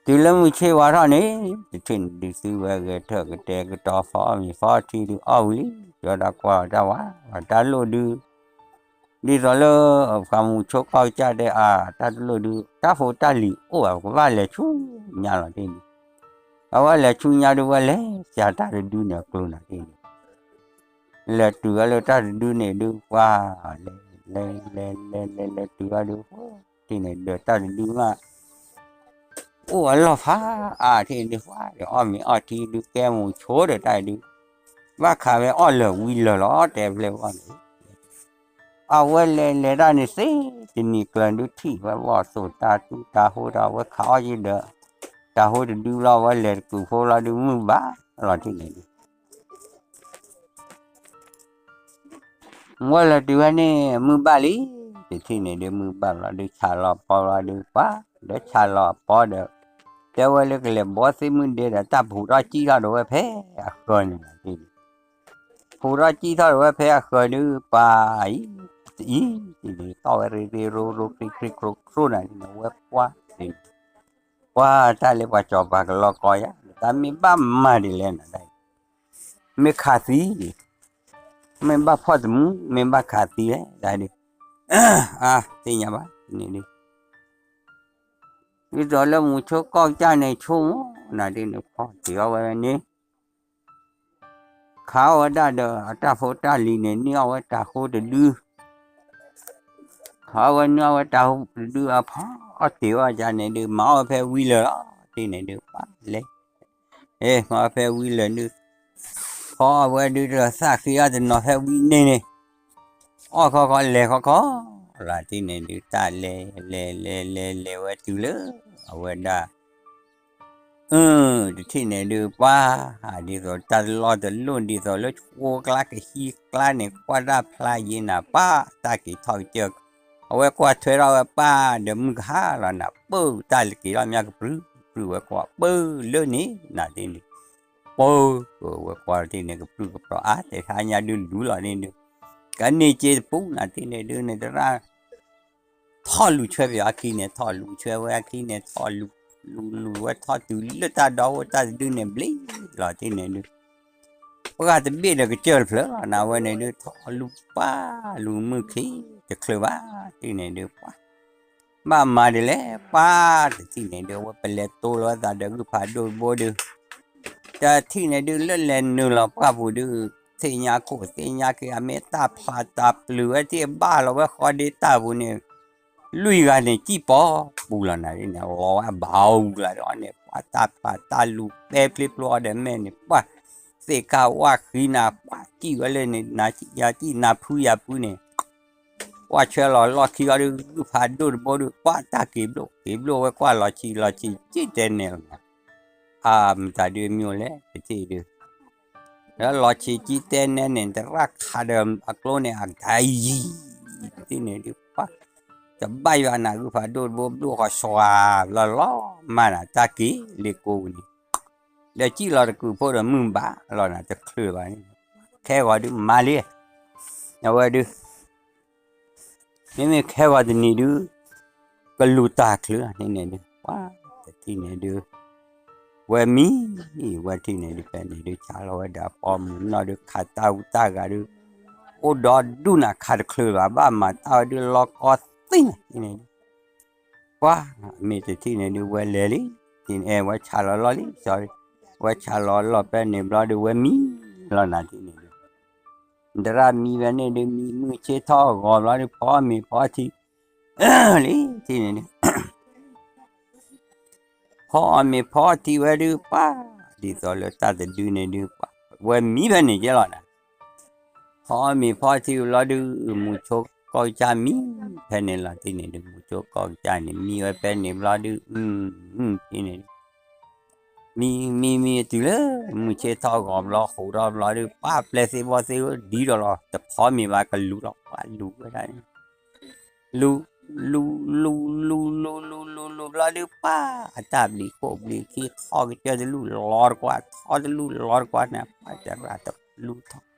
တုၤလၢမုၢ်ဆ့ၣ်ဝါထီၣ်န့ၣ်, တထံၣ်န့ၣ်ဒုး သုဝဲဂဲၤထၢၣ်ကတဲာ်ကတီၤ ဖီအီၣ်မ့ၤဖီအီထံဒုး အီၣ်ဝံၤလံ, တဲဝဲဒၣ်ကွၢ်တၢ်ဝါ, တၢ်လိၣ်ဒုး, ဒ်သိးလၢ ပှၤမုၢ်ဆိကီၢ်ကစၢ်တဲအါ, တၢ်တလိၣ်ဒုး တၢ်ဖိတၢ်လံၤအိၣ်ဘၣ် ပကဘၣ်လဲၤဆူညါလီၤတ့ၢ်ဒုး, အဝဲလဲၤဆူညါဒုး ဝဲလဲၤစှၤတၢ်တဒုန့ၣ်အကျိၤနၤတ့ၢ်ဒုး, လဲၤတုၤဝဲလၢတၢ်တဒုန့ၣ်ဒုး ပှၤ, လဲၤလဲၤလဲၤလဲၤလဲၤတုၤဝဲဒုး, တ့ၢ်န့ၣ်ဒီးတၢ်တဒုမး အိၣ်အလီၢ်ဖးအါထံၣ်ဒုး ပှၤဒီးအီၣ်မ့ၤအီၣ်ထံဒုး ကဲမုၢ်ဆိဒီးတၢ်ဒုး, ဘၣ်ခးဝဲအီၣ်လၢာ်ဝံၤလၢာ်လီၤ တဲဖျဲၣ်အီၣ်န့ၣ်, အဝဲလဲၤလဲၤတၢ်န့ၣ်သ့ တနံၤကျၢၤဒုးထံၣ်ဝဲဘီၣ်သိၣ်တၢ်တူၢ်တၢ်ဟိတၢ် အဝဲခးအီၣ်ယံၤဒီး တၢ်ဟိတဒုလီၤ အဝဲလဲၤတကုာ်ဖိလီၤဒုးမုၢ်ဘၣ်လီၤထံၣ်န့ၣ်ဒုး ဝဲလဲၤတုၤဝဲန့ၣ် မုၢ်ဘၣ်လံ, တထံၣ်န့ၣ်ဒုး မုၢ်ဘၣ်လီၤဒုး ဆၣ်လီၤပီလီၤဒုး ပှၤ, ဒီးဆၣ်လီၤအပီဒီး, တဲဝဲလၢကလဲၤဘီသ့ၣ်မုၢ်ဒဲးဒီး တၢ်ဖူးထီၣ်စံၣ်ထီၣ်ဒီးဝဲဖဲအဃၢၤန့ၣ်လီၤတ့ၢ်ဒုး, ဖူးထီၣ်စံၣ်ထီၣ်ဒီးဝဲဖဲအဃၢၤဒုး ပှၤ, အံၤ, တံၢ်ဒုး တီၢ်ဝဲရ့ရ့ရိရိ ခရံခရံခရိခရိနၤဒ်န့ၣ် ဝဲပှၤ, ပှၤတၢ်လၢပှၤစီၤပၤကလီကီယါ, တၢ်မ့ၢ်ဘၣ်မၤဒ်လဲၣ်နၤဒၣ် မ့ၢ်ခးသံ, မ့ၢ်ဘၣ်ဖီၣ်တမူ, မ့ၢ်ဘၣ်ခးသံလဲၣ်, ဒၣ်ဒုး, အါ, သ့ၣ်ညါဘၣ်န့ၣ်ဒုး, ဒ်သိးလၢမုၢ်ဆိကီၢ်ကစၢ်န့ၣ်ဆိကမိၣ်နၤဒ်န့ၣ် ဖီၣ်တ့ၢ်အီၣ်ဝဲန့ၣ်, ခးအီၣ်ဝဲဒၣ်ဒီးအတၢ်ဖိတၢ်လံၤန့ၣ် န့ၢ်အီၣ်ဝဲတၢ်ဃိတဒု ခးအီၣ်ဝဲန့ၢ်အီၣ်ဝဲတၢ်ဃိတဒု အဖီၣ်တ့ၢ်အီၣ်ကန့ၣ်ဒုး မၤအီၣ်ဝဲဖဲဝံလၢာ်လီၤ တ့ၢ်န့ၣ်ဒုး ပှၤလဲၤ, မၤအီၣ်ဖဲဝံလၢာ်ဒုး, ဖီအဝဲဒုးဒီးသၣ်ဃ့အီၣ်တနီၤဖဲဝံၤန့ၣ်န့ၣ်, အီၣ်ခီခီလဲၤခီခီလီၤတံၢ်န့ၣ်ဒုး တၢ်လဲၤလဲၤလဲၤလဲၤလဲၤဝဲတုၤလၢ အဝဲဒၣ် အၢ တထံၣ်န့ၣ်ဒုး ပှၤ ဒ်သိးတၢ်လီၢ်တလိၣ် ဒ်သိးလၢဆိကျါကဟံးကျါန့ၣ် ကွၢ်တၢ်ဖျါယံၤနၤ ပှၤတၢ်က့ၤထီၣ်ကစၢၢ်, အဝဲကွၢ်ထွဲထီၣ်ဝဲပၢ်ဒီးမုၢ်ကဟါလီၤနၤ ပၢ်တၢ်က့ၤထီၣ်မၠၣ်ကပြုၢ် ကပြုၢ်ဝဲကွၢ်ပၢ်လၢန့ၣ်နၤတံၢ်န့ၣ်, ပၢ် ဝဲကွၢ်တံၢ်န့ၣ် ကပြုၢ်ကပြီၤအါ တဟါညါဒုးလူၤလီၤန့ၣ်ဒုး, ကန့ၢ်စ့တပူၤနၤတံၢ်န့ၣ်ဒုး န့ၣ်တရၣ် ထီၣ်လူၤဆွဲပယီၤအခံန့ၣ် ထီၣ်လူၤဆွဲဝဲအခံန့ၣ် ထီၣ်လူၤ လူၤလူၤဝဲထီၣ်တုၤလၢတၢ်ဒီဝိတၢ်တဒုန့ၣ် ဘျ့လီၤတံၢ်န့ၣ်ဒုး, ပှၤတဘ့ၣ်ဒီးကစၢၢ်တဖျၢၣ်လီၤနၤ အဝဲန့ၣ်ဒုး ထီၣ်လူၤပၢ် လူၤမုၢ်ခံ တချုးဘၣ်တံၢ်န့ၣ်ဒုး ပှၤ ဘၣ်မၤဒ်လဲၣ် ပှၤတထံၣ်န့ၣ်ဒုး အဝဲပလဲၤတိလီၤသးဒီးဂုၢ်ဖးဒိၣ်တဘိဒုး တထံၣ်န့ၣ်ဒုး လၢလဲၤနုာ်လီၤပှၢ်ပူၤဒုး သ့ၣ်ညါခိၣ်သ့ၣ်ညါက့ၤ အမ့ၢ်တၢ်ဖးတၢ်ပျုၤဝဲ ထံၣ်ဘၣ်လီၤဝဲဃီဒ့တၢ်ပူၤန့ၣ် လွံၢ်ဂၤန့ၣ် စံၣ်ပီပူၤလီၤနၤန့ၣ် လီၤဝဲဘၣ်အူလၢဒီးန့ၣ် ပှၤတၢ်ဖးတၢ်လူၤပဲဖျ့ဖျိအီၤဒီးမဲာ်န့ၣ် ပှၤ သ့ၣ်ကၢ်ဝၣ်ဃံနၤ ပှၤစံၣ်ဝဲလၢန့ၣ် နၤစံၣ်ယၤစံၣ်နၤဖုယၤဖုန့ၣ် ကွၢ်ဆွဲလီၤလီၢ်ခံအီၤဒုး ဂုၢ်ဖးဒိၣ်တဘိဒုး ပှၤတၢ်က့ၤဘျိၣ်က့ၤဘျိၣ်ဝဲကွၢ်လီၤဆံးလီၤဆံး စံၣ်တဲနဲၣ်လီၤနၤ အမတၤဒုးမ့ၢ်လဲၣ် တထံၣ်ဒုး လၢလီၤဆံးစံၣ်တဲနဲၣ်န့ၣ် တရၣ်ခးဒီးအကျိန့ၣ် အကဒါယံၤ တထံၣ်န့ၣ်ဒုး ပှၤ တဘၣ်ယွၤနၤ ဂုၢ်ဖးဒိၣ်တဘိဘျိၣ်ဃီၡွၤလီၤလီၤမးနၤ တၢ်က့ၤလ့ကိပူၤန့ၣ် ဒီးစံၣ်လီၤတကုးဖိဒီးမုၢ်ဘၣ်လီၤနၤ တချုးဘၣ်န့ၣ် ခဲဂီၤဒုးမၤလံ အဝဲဒုး မ့မ့ၢ်ခဲဂီၤတနံၤဒုး ကလူၤတၢ်ချုးန့ၣ်န့ၣ်ဒုး ပှၤတထံၣ်န့ၣ်ဒုး ဝဲမံ ဝဲထံၣ်န့ၣ်ဒုး ဖဲန့ၣ်ဒုး ဆါလီၤဝဲဒီးအပိာ်မုၣ်နီၢ်ဒုး ခးတၢ်ဟူးတၢ်ဂဲၤဒုး အိၣ်ဒီဒူၣ်နၤ ခးတချုးဘၣ် ဘၣ်မၤတၢ်ဝဲဒုး လီၤကီသ့ၣ်န့ၣ်န့ၣ်ဒုး ပှၤ မ့ၢ်တထံၣ်န့ၣ်ဒုး ဝဲလဲၤလံ ထံၣ်န့ၣ် ဝဲဆါလီၤလီၢ်လံ ဝဲဆါလီၤလီၢ်ဖဲန့ၣ်ဘျီဒုး ဝဲမံလီၤနၤထံၣ်န့ၣ်ဒုး တရၣ်မံဖဲန့ၣ်ဒုး မံမုၢ်ဆ့ၣ်ထီၣ်ဂီၤဘျီဒုး ဖီအီၣ်မ့ၤဖီထံ လံ ထံၣ်န့ၣ်ဒုး ဖီအီၣ်မ့ၤဖီထံဝဲဒုး ပှၤ ဒ်သိးလၢတၢ်တဒုန့ၣ်ဒုး ပှၤ ဝဲမံဖဲန့ၣ်ကဲလီၤနၤ ဖီအီၣ်မ့ၤဖီထံဘျီဒုး မူဆိကီၢ်ကစၢ်မံ ဖဲန့ၣ်လီၤတံၢ်န့ၣ်ဒုး မူဆိကီၢ်ကစၢ်န့ၣ် မံဝဲဖဲန့ၣ်ဘျီဒုး အု အု ထံၣ်န့ၣ်ဒုး မံ မံ မံတုၤလၢ မုၢ်ဆ့ၣ်ထီၣ်ဂီၤဘျီ ဟိးထီၣ်ဘျီဒုး ပှၤပျဲၢ်သ့ၣ်ဘီၣ်သ့ၣ် ဒ်ဒီးလီၤ တဖီမ့ၤဘၣ်ကလူၤလီၤ ပှၤလူၤဝဲဒၣ်န့ၣ် လူၤ လူၤ လူၤ လူၤ လူၤ လူၤ လူၤ လူၤဘျီဒုး ပှၤ အတၢ်ဘျံးခိၣ်ဘျံးခံ ထီၣ်ကစၢၢ်တလူၢ်လီၤတကွၢ် ထီၣ်တလူၢ်လီၤတကွၢ်န့ၣ် ပှၤတရၣ်တလူၤထီၣ်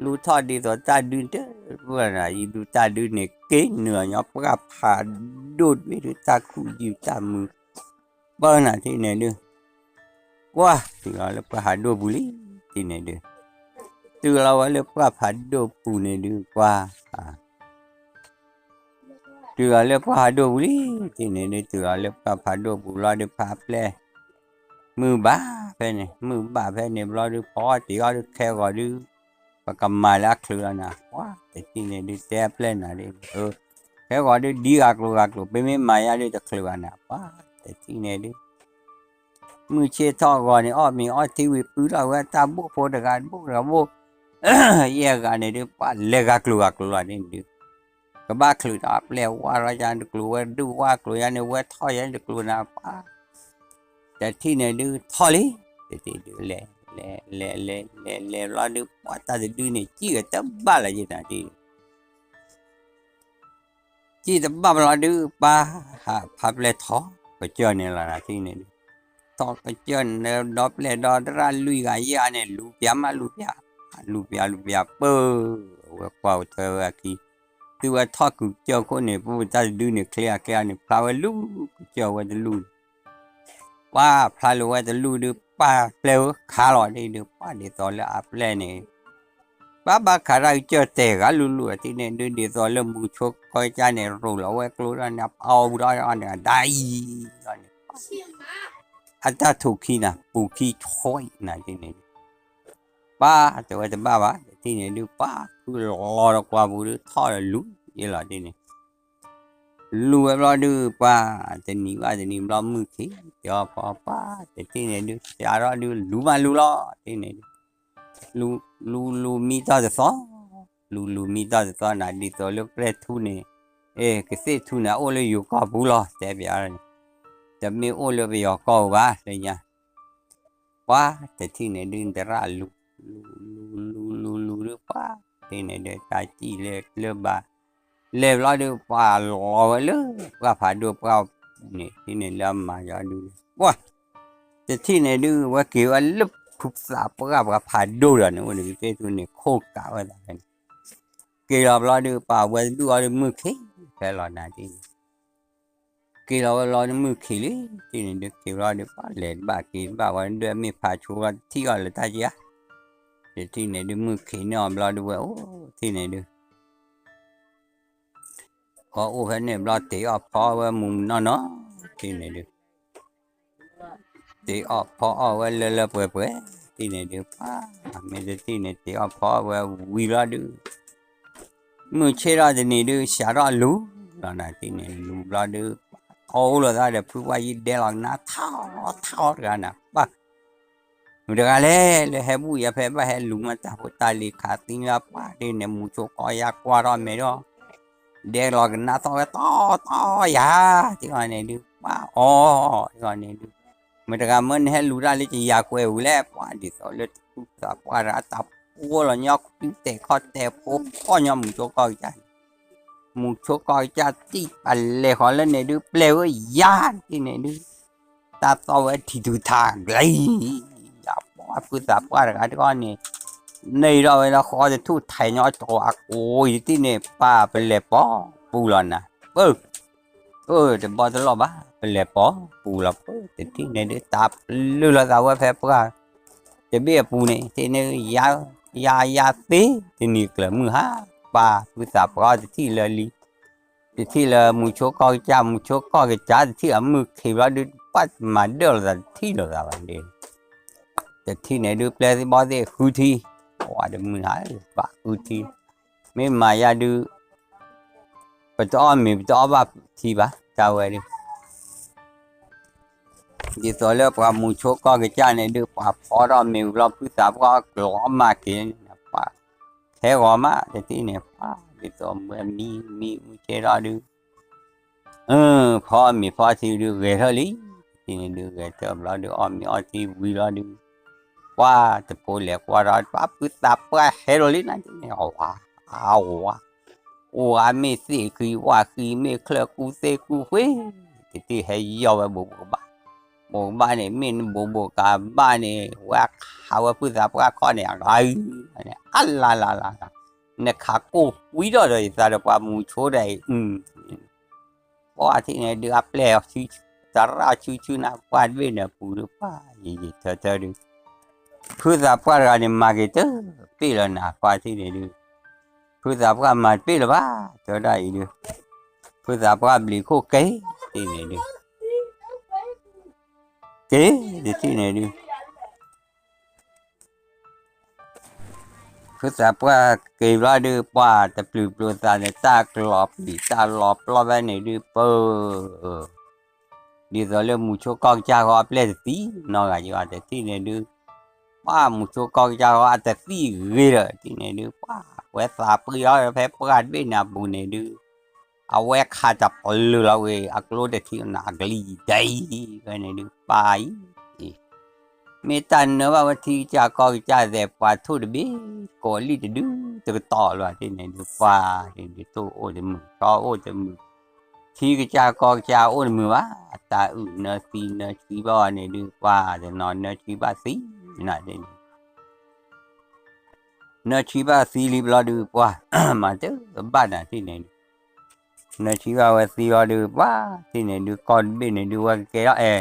လူၤထီၣ်ဒ်သိးတၢ်ဒုန့ၣ် တရၣ်နၤ ယဒုးတၢ်ဒုန့ၣ် က့ၤနုာ်လီၤညီ ပှၢ်ဖးဒိၣ်တဘ့ၣ်ဒုး တၢ်ခူၣ်ယုၢ်တၢ်မုာ် ပၢနၤထံၣ်န့ၣ်ဒုး ကွၢ် တုၤလီၤလၢပှၢ်ဖးဒိၣ်ပူၤလံ ထံၣ်န့ၣ်ဒုး တုၤလီၤဝဲလၢပှၢ်ဖးဒိၣ်ပူၤန့ၣ်ဒုး ကွၢ် တုၤလီၤလၢပှၢ်ဖးဒိၣ်ပူၤလံ ထံၣ်န့ၣ်ဒုး တုၤလီၤလၢပှၢ်ဖးဒိၣ်ပူၤဘျီဒုး ဖးပျဲၢ် မုၢ်ဘၣ်ဖဲန့ၣ် မုၢ်ဘၣ်ဖဲန့ၣ်ဘျီဒုး ဖီအီၣ်တ့ၤအီၣ်ဒုး ခဲဂီၤဒုး ပကမၤလၢအချုးလီၤနၤ ပှၤ တထံၣ်န့ၣ်ဒုး တဲအပျဲၢ်နၤဒုး အ ခဲဂီၤဒုး ဒ်ဂၤကျိၤဂၤကျိၤ ပမ့ၢ်မၤယါဒုး တချုးဘၣ်နၤ ပှၤ တထံၣ်န့ၣ်ဒုး မုၢ်ဆ့ၣ်ထီၣ်ဂီၤန့ၣ် အီၣ်မ့ၤအီထံဝံၤ ပုၢ်ထီၣ်ဝဲတၢ်ဘိၣ်ဖိတဂၤတဘိၣ်တဂၤဘိၣ် ယဲၢ်ဂၤန့ၣ်ဒုး ပှၤလဲၤဂၤကျိၤဂၤကျိၤလီၤန့ၣ်ဒုး ကဘၣ်ချုးဒီးအပျဲၢ်ဝါထီၣ်ယါတကျိၤ ဝဲဒုးဝါကျိၤယါန့ၣ် ဝဲထီၣ်ယါတကျိၤနၤ ပှၤ တထံၣ်န့ၣ်ဒုး ထီၣ်လံ တထံၣ်ဒုး လဲၤ လဲၤ လဲၤ လဲၤ လဲၤ လဲၤဘျီဒုး ပှၤတၢ်တဒုန့ၣ် စံၣ်ဝဲတဘၣ်လၢၤယဲၢ်နၤဒုး စံၣ်တဘၣ်ဘျီဒုး ပှၤ ဟးဖးပျဲၢ်ထီၣ်ကစၢၢ်န့ၣ်လီၤနၤထံၣ်န့ၣ်ဒုး ထီၣ်ကစၢၢ်န့ၣ်ဒီးပျဲၢ်ဒီးတရၣ်လွံၢ်ဂၤယဲၢ်ဂၤန့ၣ် လူၤပျၢ်မးလူၤပျၢ် လူၤပျၢ်လူၤပျၢ်ပၢ ဝဲကွၢ်ဝဲထွဲဝဲအခံ တုၤဝဲထီၣ်ကုၤကစၢၢ်ခိၣ်န့ၣ် ပှၤတၢ်တဒုန့ၣ် ချ့အကဲအီၤန့ၣ် ဖျါဝဲလူၤကစၢၢ်ဝဲတလူၢ် ပှၤဖျါလူၤဝဲတလူၢ်ဒုး ပှၤပျဲၢ်ဧၢ ခါလီၤဒ်ဒုး ပှၤဒ်သိးလၢအပျဲၢ်န့ၣ် ပှၤဘၣ်ခးတၢ်ကစၢၢ်တဲာ်ဂၤလူၤလူၤထံၣ်န့ၣ်ဒုး ဒ်သိးလၢမူဆိကီၢ်ကစၢ်န့ၣ် ရိၤလီၤဝဲကျိဒီးန့ၣ် အပအီၣ်ပူၤဒီးန့ၣ်အဒၣ်အံၤဒီးန့ၣ် အတၢ်ထူၣ်ခံနၤ ပူၤခံဆွံနၤဒ်န့ၣ်ဒုး ပှၤတဲဝဲတဘၣ်ဘၣ် တထံၣ်န့ၣ်ဒုး ပှၤဖုလီၤဒီးကွၢ်ပူၤဒုး ထီၣ်ဒီးလူၤယဲၢ်လီၤဒ်န့ၣ် လူၤဝဲဘျီဒုး ပှၤတနံၤဘၣ်တနံၤဘျီမုၢ်ခံ တဲအီၤဖီပှၤတထံၣ်န့ၣ်ဒုး စးထီၣ်ဒုး လူၤမးလူၤလီၤဒ်န့ၣ်ဒုး လူၤလူၤမံတီၢ်တသီ, လူၤလူၤမံတီၢ်တသီနၤ ဒ်သိးလၢကျဲထူန့ၣ်, အဲ ကသ့ၣ်ထူန့ၣ် အအိၣ်လၢယိၤကီၢ်ပူၤလီၤ တဲဘၣ်န့ၣ်, တမ့ၢ်အိၣ်လၢပယီၤကီၢ်ပူၤဘၣ် လၢညါ ပှၤတထံၣ်န့ၣ်ဒုး တရၣ်လူၤ လူၤလူၤလူၤလူၤလူၤဒုး ပှၤတထံၣ်န့ၣ်ဒုး တၢ်စံၣ်လဲၤကျၢၢ်ဘၣ်, လဲၤဘျီဒုး ပှၤလီၤဝဲလၢ ပှၢ်ဖးဒိၣ်ပှၢ်န့ၣ် ထံၣ်န့ၣ်လၢအမၤယီၤဒုး ပှၤတထံၣ်န့ၣ်ဒုး ဝဲက့ၤဝဲလၢဖုသးပှၢ်ပှၤဖးဒိၣ်ဒီးန့ၣ် အိၣ်န့ၣ်ကသ့ၣ်ထူန့ၣ် ခိၣ်ကးဝဲသးဖဲန့ၣ်, က့ၤလီၤဘျီဒုး ပှၤဝဲတဒူၣ်အီၤဒုး မုၢ်ခံးဖဲလီၤနၤဒ် က့ၤလီၤဝဲလီၤဒုး မုၢ်ခံးလံ ထံၣ်န့ၣ်ဒုး က့ၤလီၤဒုး ပှၤလဲၤတဘၣ်က့ၤတဘၣ်ဝဲ ဒွဲၣ်မ့ၢ်ဖးဆိလီၤ တထံၣ်အီၤလၢတၢ်က့ဧါ, တထံၣ်န့ၣ်ဒုး မုၢ်ခံးန့ၢ်အီၤဘျီဒုး ဝဲအိၣ်ထံၣ်န့ၣ်ဒုး အီၣ်အိၣ်ဖဲန့ၣ်ဘျီ တ့အီၣ်ဖီအီၣ်ဝဲမုၢ်မုၢ်နီၢ်နီၢ် ထံၣ်န့ၣ်ဒုး တ့အီၣ်ဖီအီၣ်ဝဲလၢလၢပှဲၤပှဲၤ ထံၣ်န့ၣ်ဒုး ပှၤ မ့ၢ်တထံၣ်န့ၣ် တ့အီၣ်ဖီအီၣ်ဝဲဝံၤလီၤဒုး မုၢ်ဆ့ၣ်ထီၣ်တနံၤဒုး စးထီၣ်လူၤလီၤနၤ ထံၣ်န့ၣ်လူၤဘျီဒုး အီၣ်အိၣ်လီၤသးဒီးဖုပှၢ်ယံၤဒဲလီၤကနါထီထီတဂၤနၤ ပှၤ မုၢ်တဂၤလဲၣ် လၢဟဲဘူၣ်ယၤဖဲဘၣ်ဟဲလူၤမးတၢ်ဖိတၢ်လံၤခးသံမး ပှၤဒ်န့ၣ် မူဆိကီၢ်ယါကွၢ်ထီၣ်မဲာ်ဒီး ဒဲလီၤကနါသီၣ်ဝဲတီတီယၤ ထံၣ်အီၤန့ၣ်ဒုး ပှၤအီၣ် ထံၣ်အီၤန့ၣ်ဒုး မုၢ်တဂၤမ့ၢ်နဟဲလူၤတၢ်လၢကယၤကွဲၤဝံၤလဲၣ် ပှၤဒ်သိးလၢ ဖုသးပှၢ်တဂၤတၢ်ဖိလီၤညီ ခူတဲာ်ခီၣ်တဲာ်ဖိဖီၣ်ညီ မူဆိကီၢ်ကစၢ် မူဆိကီၢ်ကစၢ်တံၢ်ပလဲၤဃီၤလၢန့ၣ်ဒုး ပျဲၢ်ဧၢယၤ ထံၣ်န့ၣ်ဒုး တၢ်သီၣ်ဝဲထံၣ်ထူၣ်ထးကျဲ ယၤပှၤဖုသးပှၢ်တဂၤတဂၤန့ၣ် န့ၢ်ထီၣ်ဝဲလၢဃီတထူၣ်ထဲးညီတကိးအကိးအံၤ ထံၣ်န့ၣ် ပၢ်ပလဲၤပိာ်ပူၤလီၤနၤ ပၢ် အၢ တဘီတလီၢ်ဘၣ် ပလဲၤပိာ်ပူၤလီၤ ပၢ်တထံၣ်န့ၣ်ဒုး တၢ်ပျုၢ်လီၤသးဝဲဖဲပှၢ်တဘ့ၣ်အပူၤန့ၣ် ထံၣ်န့ၣ် ယၤ ယၤယၤသ့ တနံၤကျၢၤမုၢ်ဟါ ပၢ်ဖုသးပှၢ်တထံၣ်လၢလံ တထံၣ်လၢမူဆိကီၢ်ကစၢ် မူဆိကီၢ်ကစၢ်တထံၣ်အမုၢ်ခံးဘျီဒုး ပှၤမၤဒၢၣ်လိာ်သးတထံၣ်လိာ်သးဘၣ်ဒ် တထံၣ်န့ၣ်ဒုး ပျဲၢ်သ့ၣ်ဘီၣ်သ့ၣ်ဃုထံ ပှၤတမုၢ်ဟါ ပှၤဃုထံ မ့ၢ်မၤယၤဒုး ပတအီၣ်မ့ၤပတအီၣ်ဘၣ်ထံဘၣ် တၢ်ဝဲဒုး ဒ်သိးလၢပှၤမူဆိကီၢ်ကစၢ်န့ၣ်ဒုး ပှၤဖီထီၣ်မ့ၤဝံၤဘျီ ဖုသးပှၢ်ကျီမၤက့ၤန့ၣ် ပှၤထဲဂီၤမး တထံၣ်န့ၣ် ပှၤဒ်သိးမ့ၢ်မံမံမုၢ်ဆ့ၣ်ထီၣ်ဒုး ဖီမ့ၤဖီထံဒုး ဂဲၤထၢၣ်လံ တထံၣ်န့ၣ်ဒုး ဂဲၤထၢၣ်ဘျီဒုး အီၣ်မ့ၤအီထံဝံၤလီၤဒုး ပှၤတဖိလဲၤကွၢ်ထီၣ် ပှၤဖုသးပှၢ်ဟဲလီၤလံနၤန့ၣ် အဝၤ အဝၤ အိၣ်ဂၤမ့ၢ်သ့ၣ်ဃံဝၣ်ဃံ မ့ၢ်ချၢၣ်ကူသ့ၣ်ကူဃ့ တထံၣ်ဟဲယီၢ်ဝဲဘိးဘိးကဘၣ် ဘိးကဘၣ်န့ၣ် မ့ၢ်နဘိးဘိးကဘၣ်န့ၣ် ဝဲခးဝဲဖုသးပှၢ်ခီၣ်န့ၣ် အဂၤအံၤ အလါလါလါလါ နခးကိၢ်ကွံထီၣ်ဒီးယသးဒီးပှၤမူဆိဒၣ်အံၤ ပှၤထံၣ်န့ၣ်ဒုးအပျဲၢ် သရၣ်ဆူဆူနၤ ပှၢ်တဘ့ၣ်န့ၣ်အပူၤဒုး ပှၤယံာ်ယံာ်ထၢထၢဒုး ဖုသးပှၢ်တဂၤန့ၣ် မၤက့ၤတပ့ၢ်လၢၤနၤ ပှၤထံၣ်န့ၣ်ဒုး ဖုသးပှၢ်မၤတပ့ၢ်လၢၤဘၣ် တဲဝဲဒၣ်အံၤဒုး ဖုသးပှၢ်ဘျံးခိၣ်က့ၤ ထံၣ်န့ၣ်ဒုး က့ၤ တထံၣ်န့ၣ်ဒုး ဖုသးပှၢ်က့ၤဘျီဒုး ပှၤတပျုာ်ပျိၤသးန့ၣ် တၢ်ကလီၤပျံၤတၢ်လီၤပျီဖဲန့ၣ်ဒုး ပၢ ဒ်သိးလၢမူဆိကီၢ်ကစၢ်ဃီအပျဲၢ်တသံနီတဂၤယံၤဘၣ် တထံၣ်န့ၣ်ဒုး ပှၤမူဆိကီၢ်ကစၢ်ဃီအတသံဂ့ၤဒီး တထံၣ်န့ၣ်ဒုး ပှၤဝဲသးပှ့ၤအီၤဖဲပှၢ်တဘ့ၣ်န့ၣ်အပူၤန့ၣ်ဒုး အဝဲခးတပျုာ်လီၤဝဲ အကျိတထံၣ်နၤအကလံၤဒဲအံၤ ဖဲန့ၣ်ဒုး ပၢ်အံၤ မ့ၢ်တၢ်နၢဘၣ်ဝဲထံကစၢ်ကီၢ်ကစၢ်သဲးပှၤထိၣ်တဘ့ၣ် ကိးလံၣ်တဒု တကတီၢ်လီၤ တထံၣ်န့ၣ်ဒုး ပှၤန့ၣ်ဒုး ထိၣ်အိၣ်တမုာ် ဆီအိၣ်တမုာ် ထံကစၢ်ကီၢ်ကစၢ်အိၣ်တမုာ်ဘၣ် တၢ်အုၣ်နၢသံနၢဆံဘၣ်ဝဲန့ၣ်ဒုး ပှၤတနီၤနၢဆံဘၣ်သံနၤဒ်န့ၣ် နၢဆံဘၣ်သံလံဘျီဒုး ပှၤ မၤတဘၣ်နၤထံၣ်န့ၣ်ဒုး နၢဆံဘၣ်ဝဲသံလီၤဒုး ပှၤထံၣ်န့ၣ်ဒုး ကီၢ်တဘ့ၣ်န့ၣ်ဒုး ဝဲကကဲထီၣ်အဲ